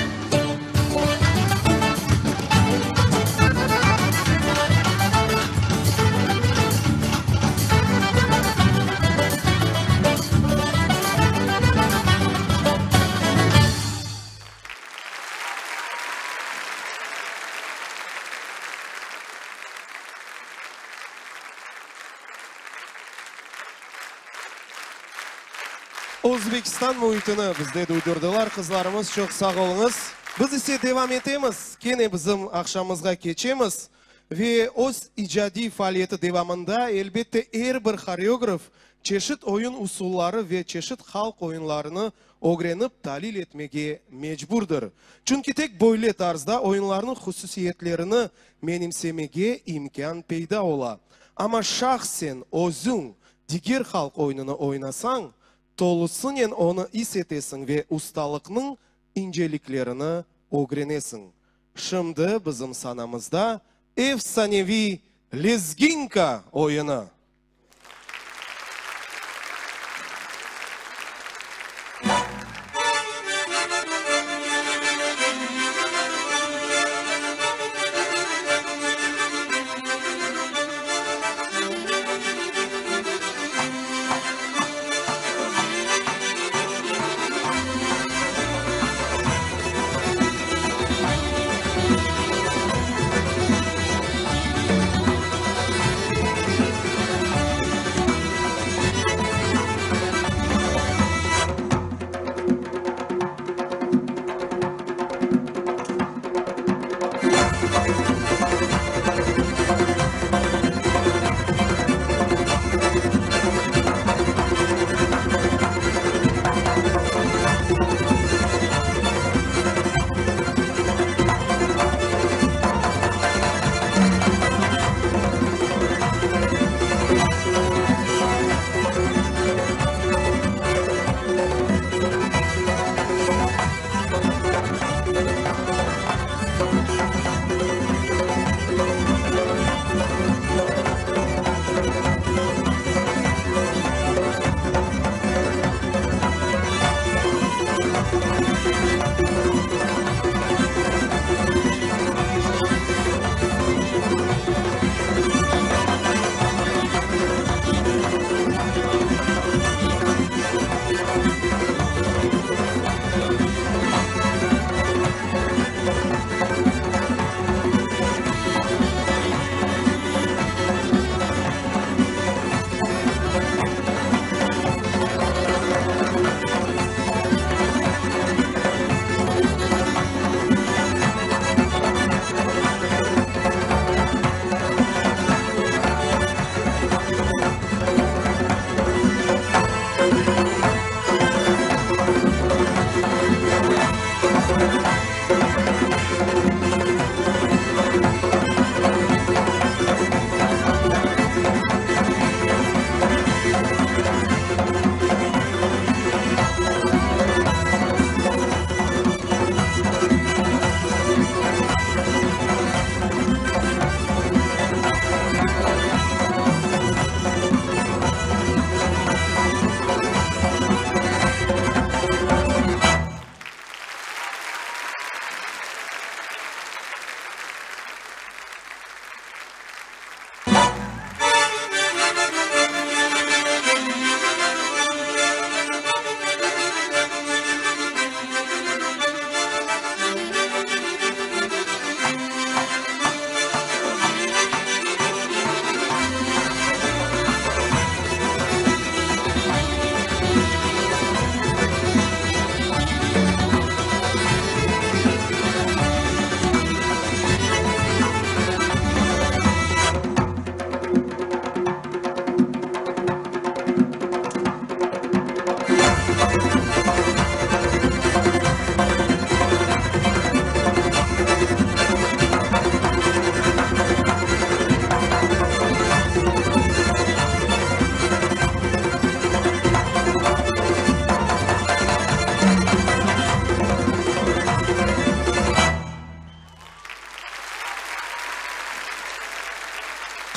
Özbekistan müitini bizde duydurdılar qızlarımız, çoq sağ oluñız. Biz ise devam etemiz, kene bizim aqşamımızğa keçemiz ve öz icadiy faaliyeti devamında elbette er bir horeograf çeşit oyun usulları ve çeşit halq oyunlarını ögrenip talil etmege mecburdır. Çünki tek böyle tarzda oyunlarnıñ hususiyetlerini menimsemege imkân peyda ola. Amma şahsen özüñ diger halq oyunını oynasañ, tolusınen onı is etesiñ ve ustalıqnıñ inceliklerini ögrenesiñ. Şimdi bizim sanamızda efsaneviy Lezginka oyunı.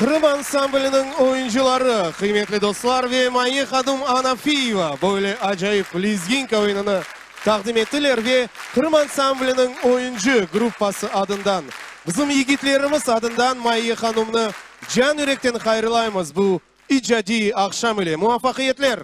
Qırım ansambliniñ oyuncıları, qıymetli dostlar ve Maye hanım Anafiyeva böyle acayip lezginka oyunını taqdim ettiler ve Qırım ansambliniñ oyuncı gruppası adından, bizim yigitlerimiz adından Maye hanımnı can yürekten hayırlaymız bu icadiy aqşam ile. Muvafaqiyetler!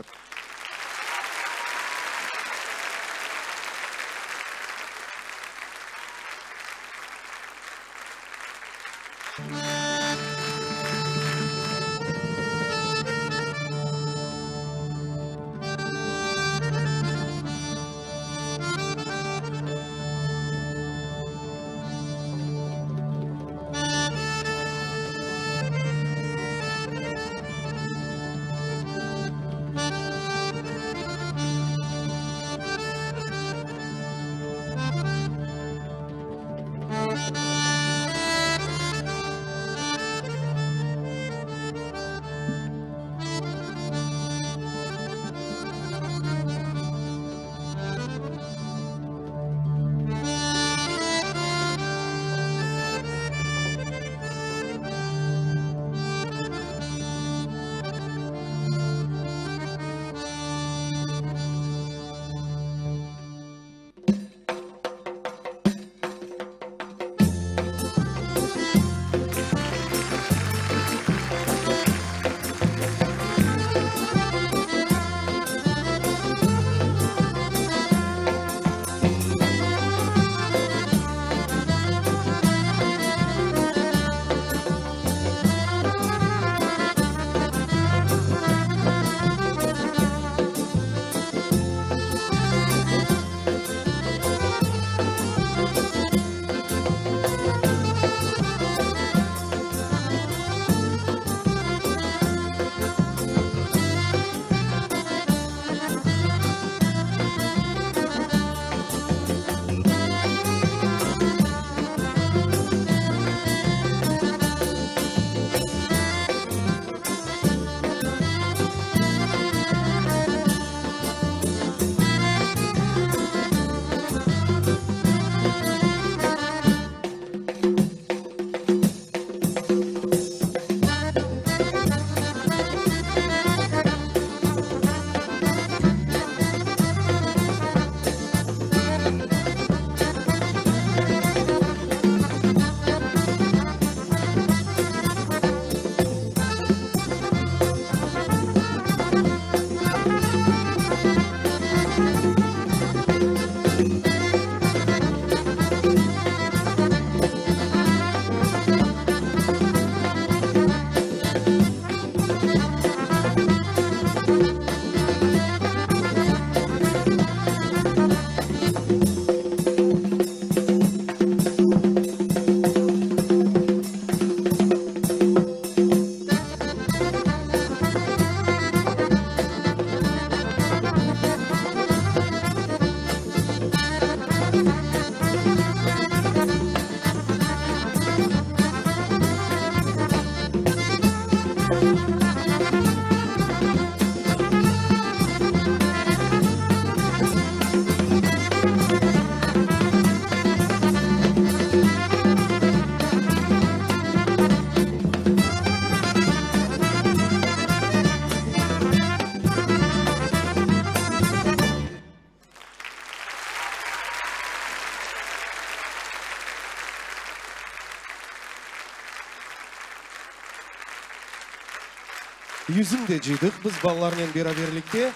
Yüzüm de cıydıq biz balalarnen beraberlikte.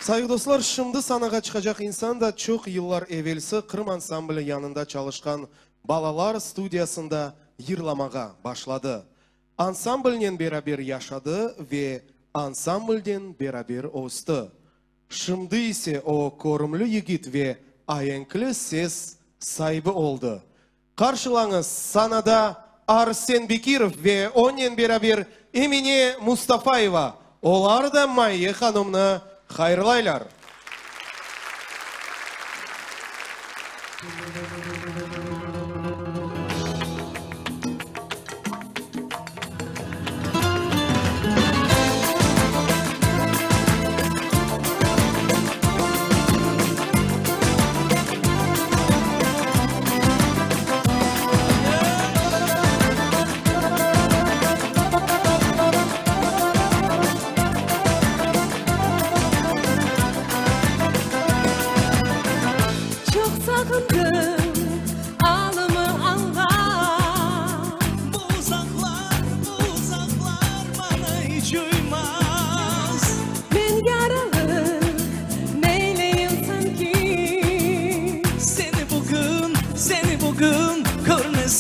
Sayğı dostlar, şimdi sanağa çıqacaq insan da çoq yıllar evelsi Qırım ansambli yanında çalışqan balalar studiyasında yırlamağa başladı. Ansamblnen beraber yaşadı ve ansamblden beraber östi. Şimdi ise o körümli yigit ve aenkli ses saibi oldı. Qarşılañız, sanada Arsen Bekirov ve onen beraber Emine Mustafayeva. Olar da Mayye hanımnı hayırlaylar.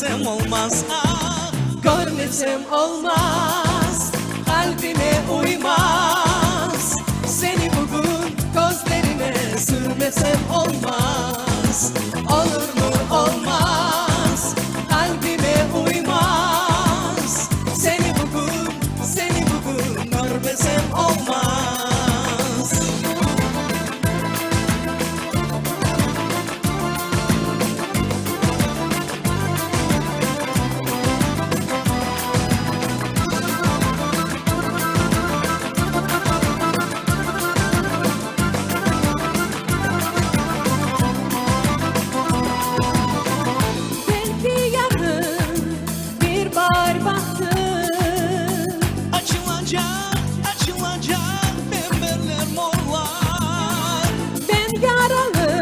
Öpmesem olmaz ah. Körmesem olmaz, qalbime uymaz. Seni bugün közlerime sürmesem olmaz. Olurmı olmaz, qalbime uymaz. Seni bugün, seni bugün körmesem olmaz. Belki yarın bir baar bahtı. Açılacaq, açılacaq pembeler, morlar. Ben yaralı,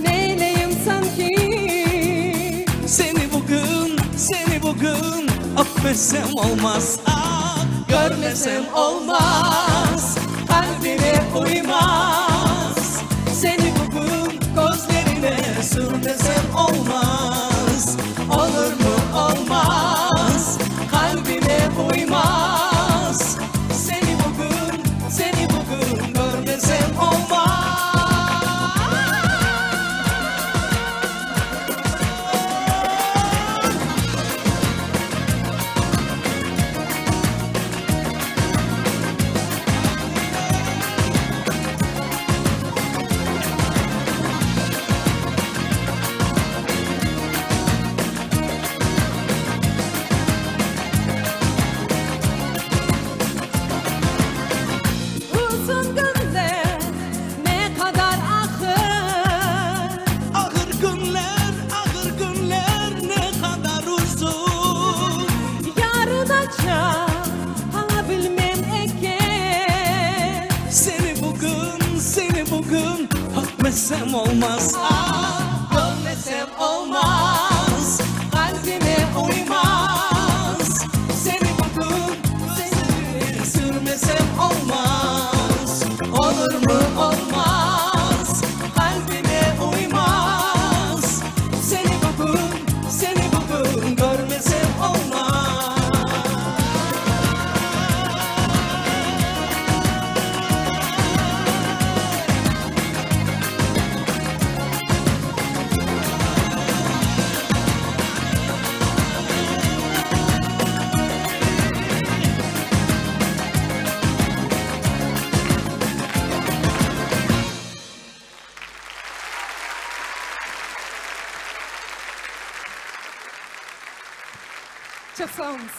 neyleyim sanki? Seni bugün, seni bugün öpmesem olmaz ah. Körmesem olmaz, qalbime uymaz. Seni bugün közlerime sürmesem olmaz. Olurmı olmaz, qalbime uymaz. Seni bugün, seni bugün körmesem olmaz. Uzun günler ne qadar ağır. Ağır günler, ağır günler ne qadar uzun. Yarınaca qala bilmem eken. Seni bugün, seni bugün öpmesem olmaz ah. Körmesem olmaz, qalbime uymaz. Seni bugün, seni sürmesem olmaz. Olurmı olmaz, qalbime uymaz. Seni bugün, seni bugün körmesem olmaz. Çoq sağ oluñız.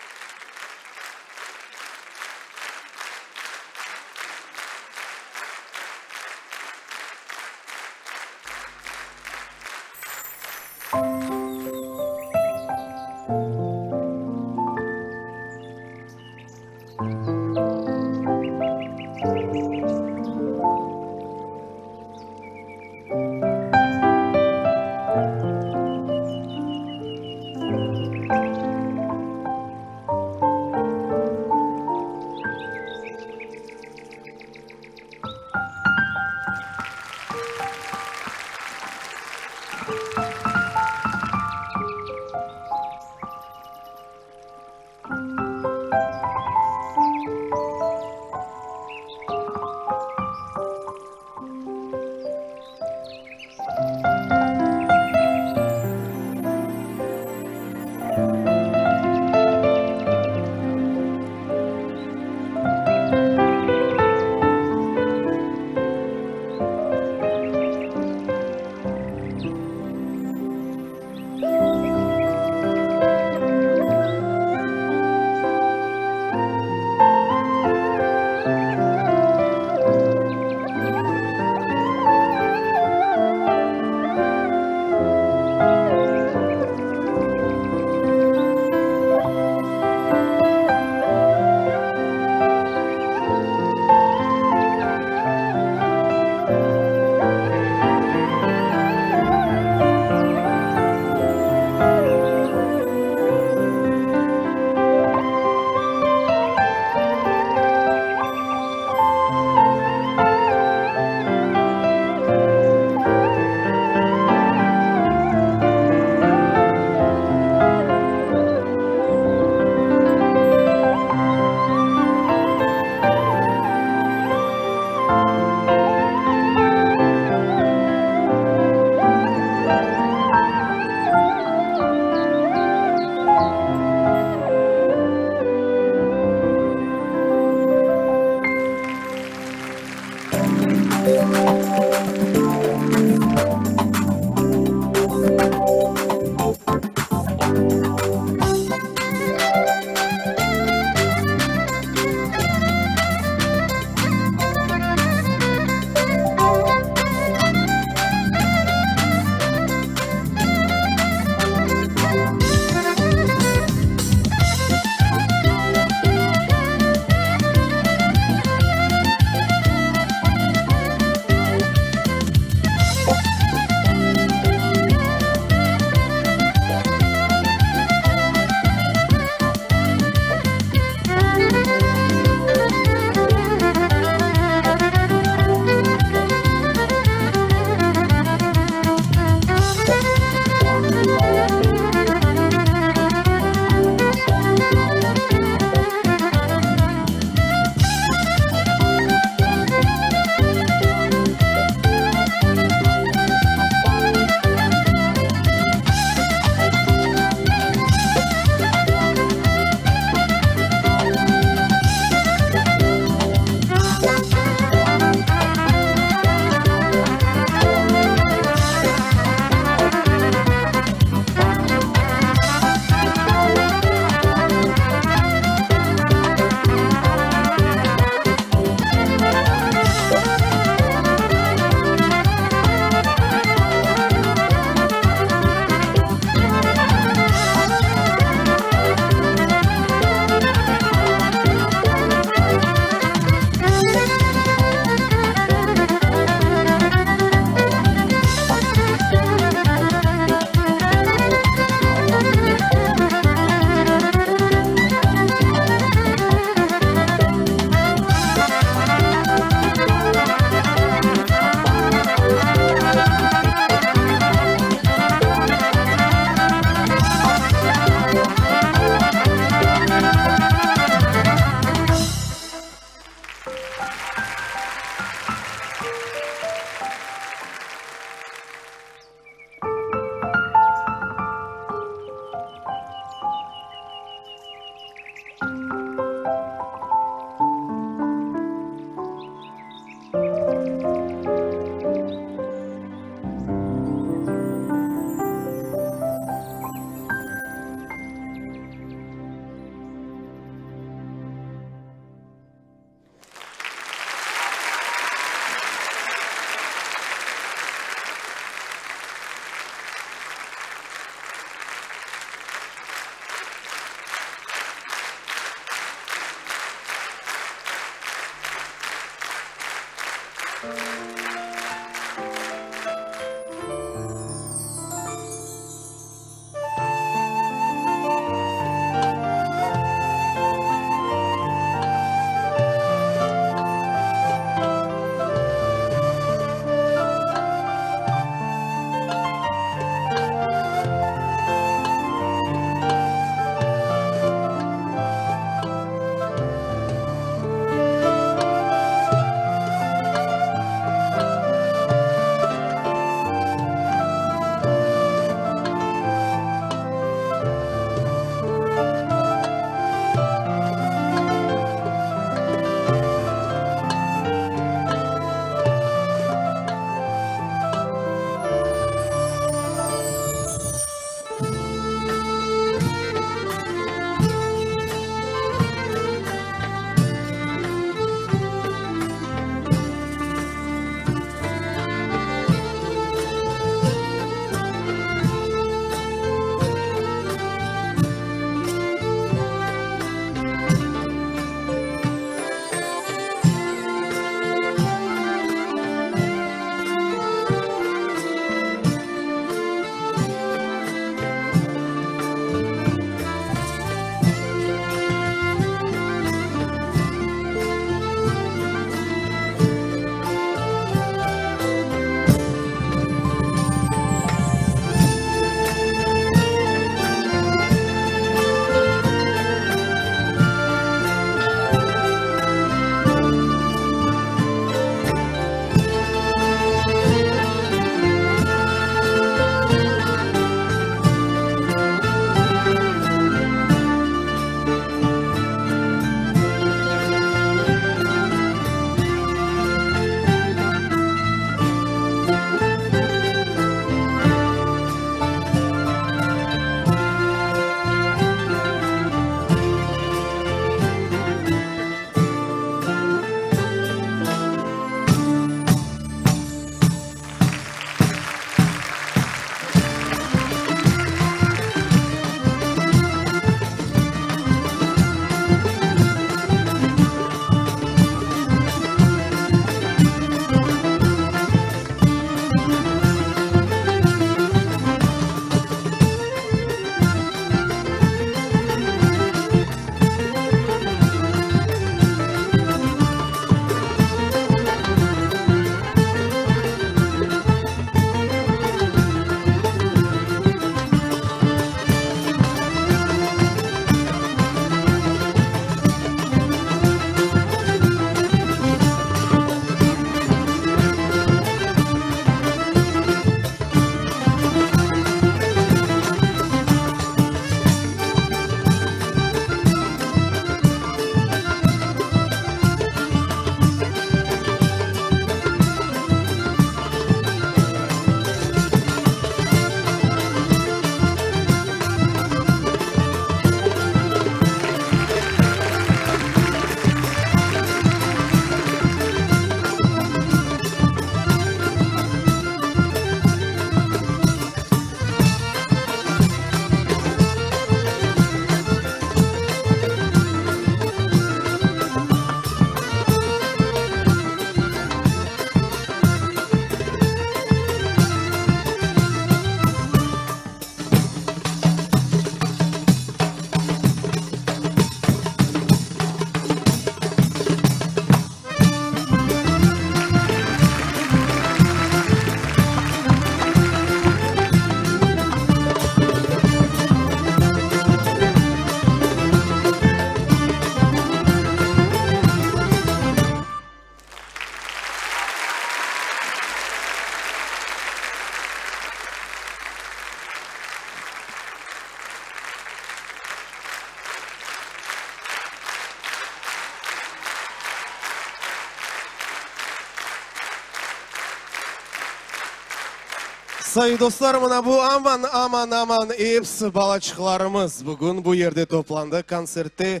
Sayın dostlar, mına bu aman, aman, aman episi balaçıqlarımız bugün bu yerde toplandı, kontsertte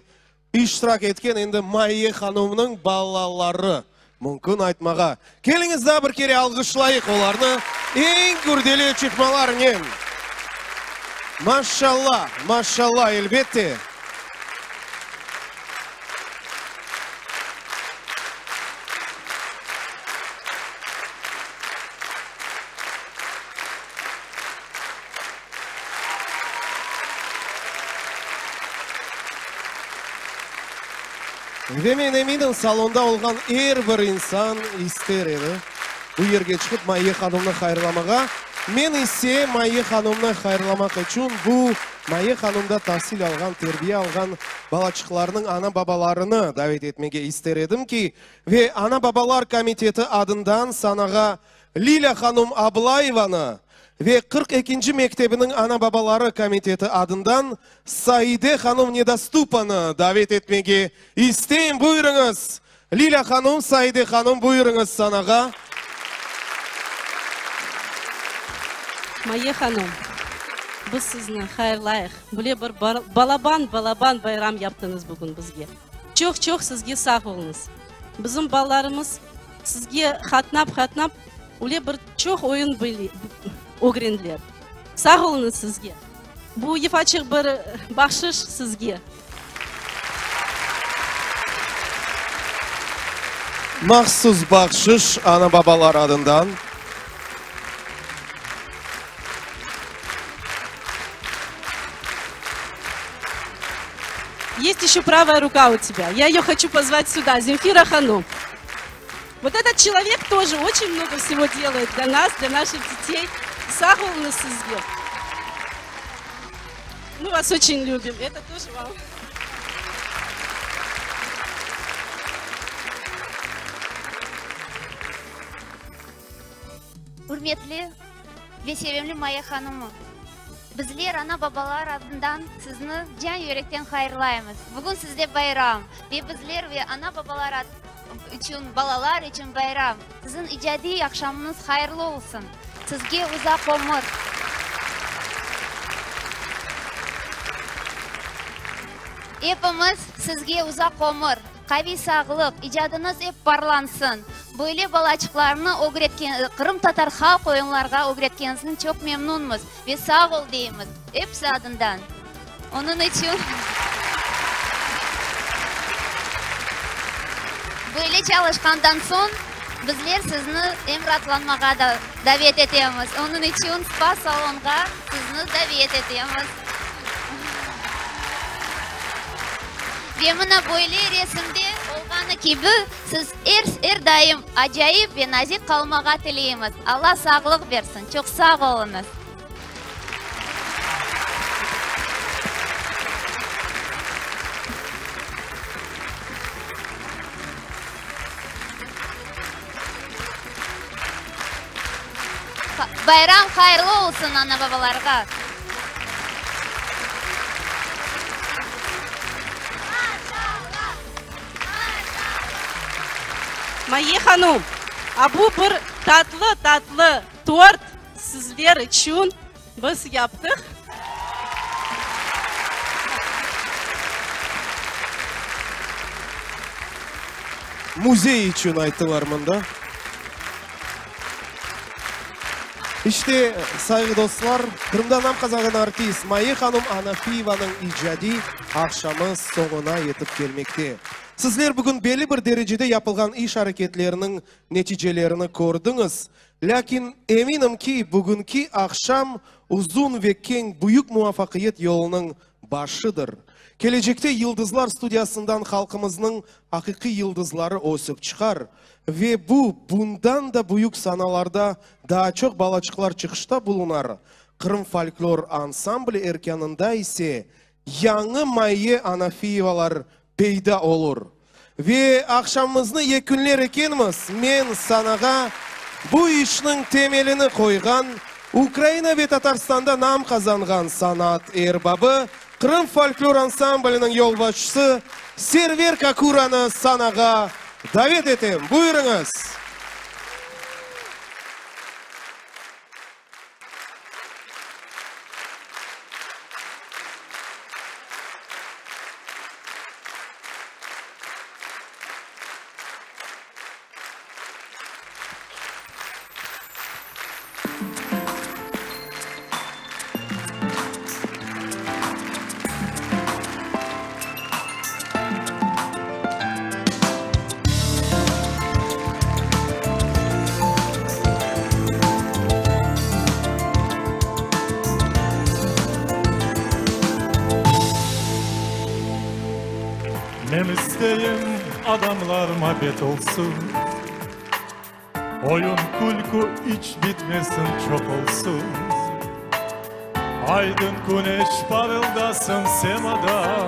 iştirak etken endi Mayye hanımnıñ balaları, mümkün aytmağa. Keliñiz daa bir kere alğışlayıq olarnı eñ gürdeli çıqmalarnen. Maşşalla, maşşalla, elbette. Ve men eminim, salonda olğan er bir insan ister edi bu yerge çıqıp Mayye hanımnı hayırlamağa. Men ise Mayye hanımnı hayırlamaq içün bu Mayye hanımda tasil alğan, terbiye alğan balaçıqlarnıñ ana-babalarını davet etmege ister edim ki, ve ana-babalar komiteti adından sanağa Lilâ hanım Ablayevanı ve 42 ekinci mektebiniñ ana-babaları komiteti adından Saide hanım Nedostupanı davet etmege isteyim. Buyurıñız, Lilâ hanım, Saide hanım, buyurıñız sanağa. Maye hanım, biz sizni hayırlayıq. Böyle bir balaban, balaban bayram yaptıñız bugün bizge. Çoq-çoq sizge sağ oluñız. Bizim balalarımız sizge qatnap-qatnap öyle bir çoq oyun ögrendiler. Sağ oluñız sizge. Bu yufaçıq bir bahşış sizge. Mahsus bahşış ana-babalar adından. Есть еще правая рука у тебя. Я ее хочу позвать сюда, Земфира Ханум. Вот этот человек тоже очень много всего делает для нас, для наших детей. Sağ oluñız sizge. Мы вас очень любим. Это тоже вам. Ürmetli ve sevimli Maya hanımı, bizler ana-babalar adından sizni can-yürekten hayırlaymız. Bugün sizde bayram ve bizler ve ana-babalar içün, balalar içün bayram. Siziñ icadiy aqşamıñız hayırlı olsun! Sizge uzaq ömür! Epimiz sizge uzaq ömür, qaviy sağlıq, icadıñız ep parlansın, böyle balaçıqlarnı ögretken, qırımtatar halq oyunlarğa ögretkeniñizni çoq memnunmız ve sağ ol deymiz episi adından. Onıñ içün böyle çalışqandan soñ bizler sizni em raatlanmağa da davet etemiz. Onıñ içün spa-salonğa sizni davet etemiz. Ve mına böyle resimde olğanı kibi, siz er, er daim acayip ve nazik qalmağa tileymiz. Alla sağlıq bersin. Çoq sağ oluñız. Bayram hayırlı olsun ana-babalarğa! Maye hanum, a bu bir tatlı-tatlı tort Sizler içün biz yaptıq. Müzey içün ayttılar mında. İşte, sayğı dostlar, Qırımda nam qazanğan artist Maye hanım Anafiyevanıñ icadiy aqşamı soñuna yetip kelmekte. Sizler bugün belli bir derecede yapılğan iş areketleriniñ neticelerini kördiñiz. Lâkin eminim ki, bugünki aqşam uzun ve keñ büyük muvafaqiyet yolunıñ başıdır. Kelecekte Yıldızlar studiyasından halqımıznıñ aqiqiy yıldızları ösip çıqar ve bu bundan da büyük sanalarda daa çoq balaçıqlar çıqışta bulunar, Qırım folklor ansambli erkânında ise yañı Mayye Anafiyevalar peyda olur. Ve aqşamımıznı yekünler ekenmiz, men sanağa bu işniñ temelini qoyğan, Ukraina ve Tatarstanda nam qazanğan sanat erbabı, Qırım folklor ansambliniñ yolbaşçısı Server Kakuranı sanağa davet etem. Buyurıñız! Men isteyim adamlar mabet olsun, Oyun-külkü iç bitmesin, çoq olsun. Aydın küneş parıldasın semada,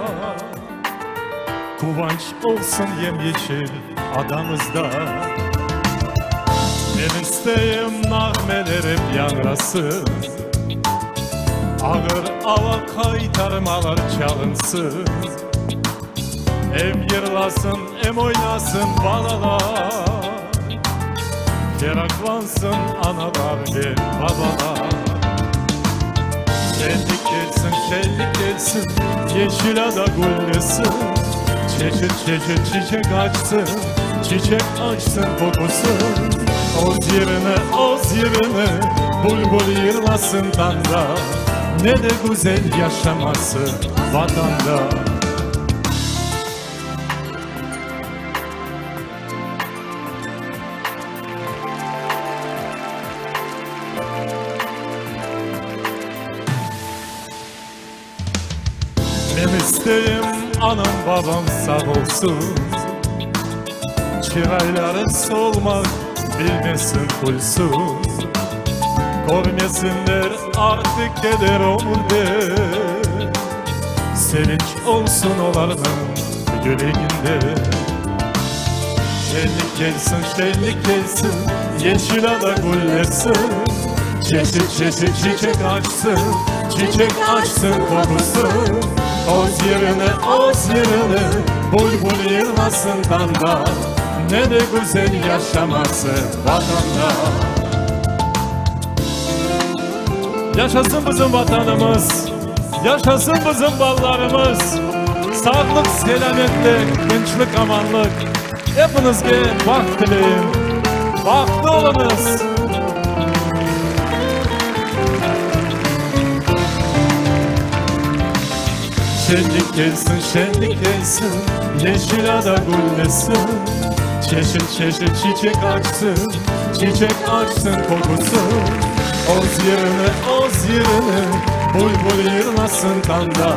Quvanç olsun yem-yeşil adamızda. Men isteyim nağmeler ep yañrasın, Ağır ava qaytarmalar çalınsın. Em yırlasın, em oynasın balalar, Ferahlansın analar ve babalar. Şenlik kelsin, şenlik kelsin, Yeşil ada güllesin, Çeşit-çeşit çiçek açsın, Çiçek açsın qoqusı. Oz yerine, oz yerine, Bülbül yırlasın tañda, Ne de güzel yaşaması Vatanda. Men isteyim anam, babam sağ olsun, Çırayları solmaq bilmesin, külsün. Körmesinler artıq keder ömürde, Sevinç olsun olarnıñ yüreginde. Şenlik kelsin, şenlik kelsin, Yeşil ada güllesin, Çeşit-çeşit çiçek açsın, Çiçek açsın qoqusı. Oz yerine, oz yerine, Bülbül yırlasın tañda, Ne de güzel yaşaması Vatanda. Yaşasın bizim Vatanımız, Yaşasın bizim balalarımız! Sağlıq, selâmetlik, tınçlıq, amanlıq! Epiñizge baht tileyim! Bahtlı oluñız! Şenlik kelsin, şenlik kelsin, Yeşil ada güllesin, Çeşit-çeşit çiçek açsın, Çiçek açsın qoqusı. Oz yerine, oz yerine, Bülbül yırlasın tañda,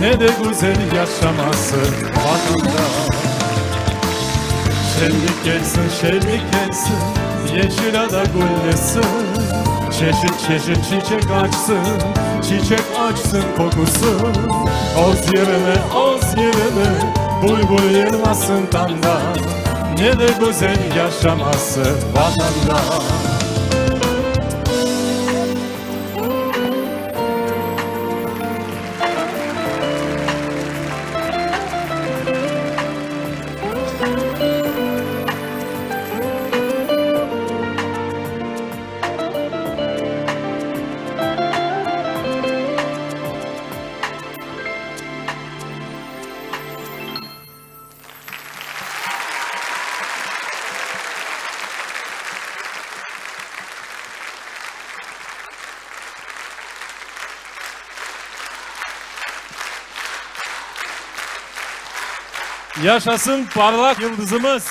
Ne de güzel yaşaması Vatanda. Şenlik kelsin, şenlik kelsin, Yeşil ada güllesin, Çeşit-çeşit çiçek açsın, Çiçek açsın qoqusı. Oz yerine, oz yerine, Bülbül yırlasın tañda, Ne de güzel yaşaması Vatanda. Yaşasın parlaq yıldızımız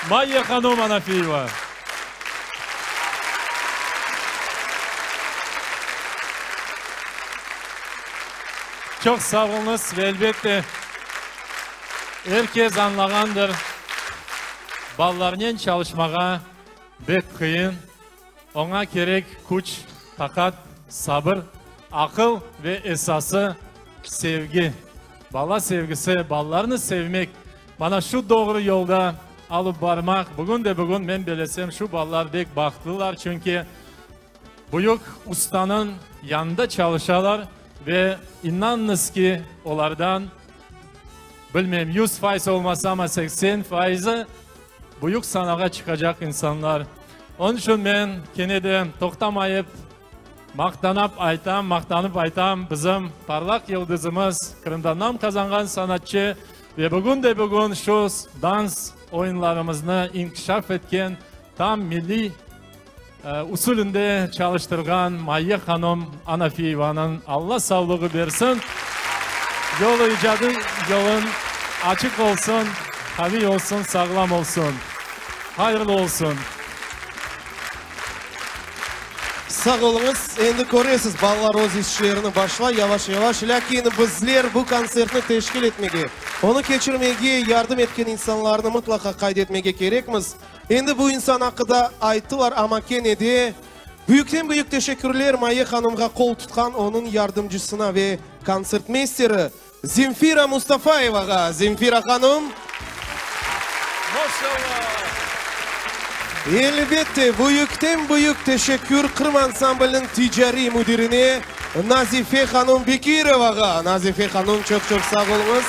Mayye hanım Anafiyeva! Çoq sağ oluñız ve elbette er kes añlağandır, balalarnen çalışmağa bek qıyın. Oña kerek küç, taqat, sabır, aqıl ve esası, sevgi. Bala sevgisi, balalarnı sevmek, mana şu doğru yolda alıp barmaq. Bugün de bugün men belesem, şu balalar bek bahtlılar, çünki büyük ustanıñ yanında çalışalar ve inanıñız ki, olardan, bilmeyim, 100% olmasa, amma 80 faizi büyük sanağa çıqacaq insanlar. Onıñ içün men kene de toqtamayıp, maqtanap aytam, maqtanıp aytam, bizim parlaq yıldızımız, Qırımda nam qazanğan sanatçı ve bugün de bugün şu dans oyunlarımıznı inkişaf etken, tam milliy usulünde çalıştırğan Mayye hanım Anafiyevanıñ Alla savluğı bersin, yolu icadı yolun açıq olsun, qaviy olsun, sağlam olsun. Hayırlı olsun. Sağ oluñız. Endi köresiz, balalar öz işlerini başlay yavaş-yavaş. Lâkin bizler bu kontsertni teşkil etmege. Onı keçirmege yardım etken insanlarnı mıtlaqa qayd etmege kerekmiz. Endi bu insan aqqıda ayttılar, amma kene de büyükten-büyük teşekkürler Maye hanımğa qol tutqan onıñ yardımcısına ve kontsertmeysteri Zemfira Mustafayevağa. Zemfira hanım. Elbette, büyükten-büyük teşekkür Qırım ansambliniñ ticariy müdirine Nazife hanım Bekirovağa. Nazife hanım, çoq-çoq sağ oluñız.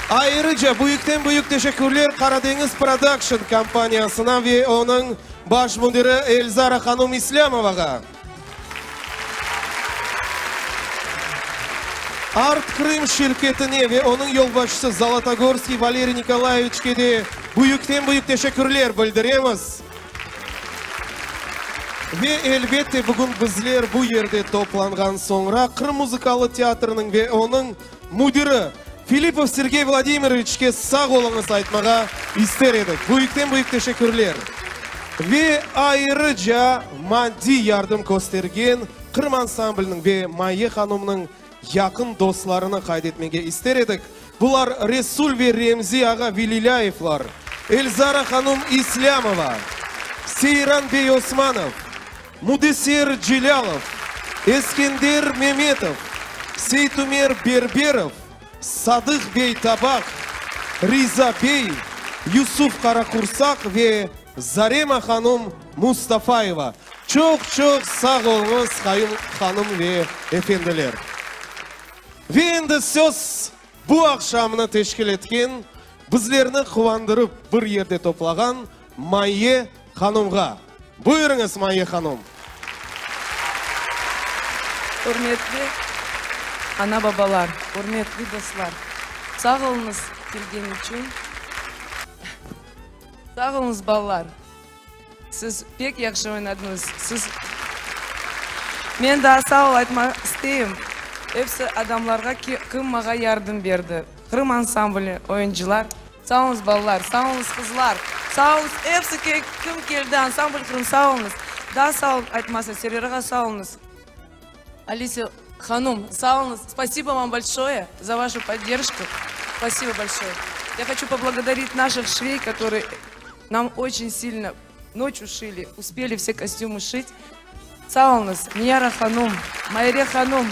Ayrıca büyükten-büyük teşekkürler Qaradeñiz Prodakşn kompaniyasına ve onıñ baş müdiri Elzara hanım İslâmovağa. Art Krım şirketine ve onıñ yolbaşçısı Zolotogorskiy Valeriy Nikolayeviçke de büyükten-büyük teşekkürler bildiremiz. Ve, elbette, bugün bizler bu yerde toplanğan soñra Qırım muzıkalı teatriniñ ve onıñ müdiri Filippov Sergey Vladimiroviçke sağ oluñız aytmağa ister edik. Büyükten-büyük teşekkürler. Ve ayrıca maddiy yardım köstergen Qırım ansambliniñ ve Maye hanımnıñ yaqın dostlarını qayd etmege ister edik. Bular Resul ve Remzi ağa Velilâyevlar, Elzara hanım İslâmova, Seyran bey Osmanov, Müdeser Celâlov, Eskender Memetov, Seytumer Berberov, Sadıq bey Tabaq, Riza bey, Yusuf Qaraqursaq ve Zarema hanım Mustafayeva. Çoq-çoq sağ oluñız, hanım ve efendiler. Ve endi söz bu aqşamnı teşkil etken, bizlerni quvandırıp bir yerde toplağan Mayye hanımğa. Buyurıñız, Mayye hanım. Ürmetli ana-babalar, ürmetli dostlar, sağ oluñız kelgen içün. Sağ oluñız, balalar. Siz pek yahşı oynadıñız. Siz Men daa sağ ol aytmaq isteyim episi adamlarğa ki, kim mağa yardım berdi. Qırım ansambli, oyuncılar. Sağ oluñız, balalar, sağ oluñız, qızlar, sağ oluñız, episi kim keldi, ansambl Qırım, sağ oluñız. Daa sağ ol aytmasa, Server ağa, sağ oluñız. Alisiya hanum, sağ oluñız. Spasibo vam bolşoye za vaşu podderjku. Spasibo bolşoye. Ya hoçu poblagodarit naših şvey, kotorıye nam oçen silno noçü şili, uspeli vse kostümı şit. Sağ oluñız, Niyara hanum, Mayre hanum,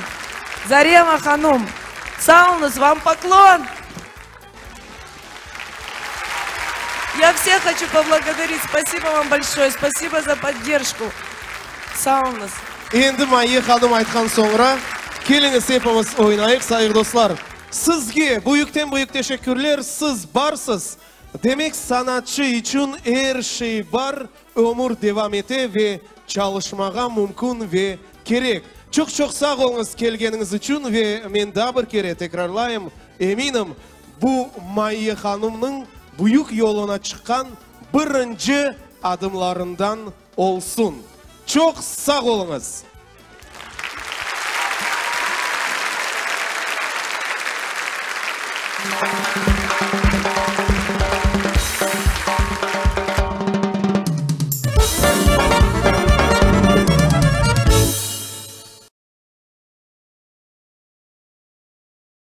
Zarema hanum, sağ oluñız, vam poklon! Ya vseh hoçu poblagodarit, spasibo vam bolşoye, spasibo za podderjku, sağ oluñız. Endi Mayye hanım aytqan soñra, keliñiz epimiz oynayıq, sayıq dostlar. Sizge büyükten-büyük teşekkürler, siz barsız, demek sanatçı içün er şey bar, ömür devam ete ve çalışmağa mümkün ve kerek. Çoq-çoq sağ oluñız kelgeniñiz içün ve men daa bir kere tekrarlayım, eminim, bu Mayye hanımnıñ büyük yoluna çıqqan birinci adımlarından olsun. Çoq sağ oluñız!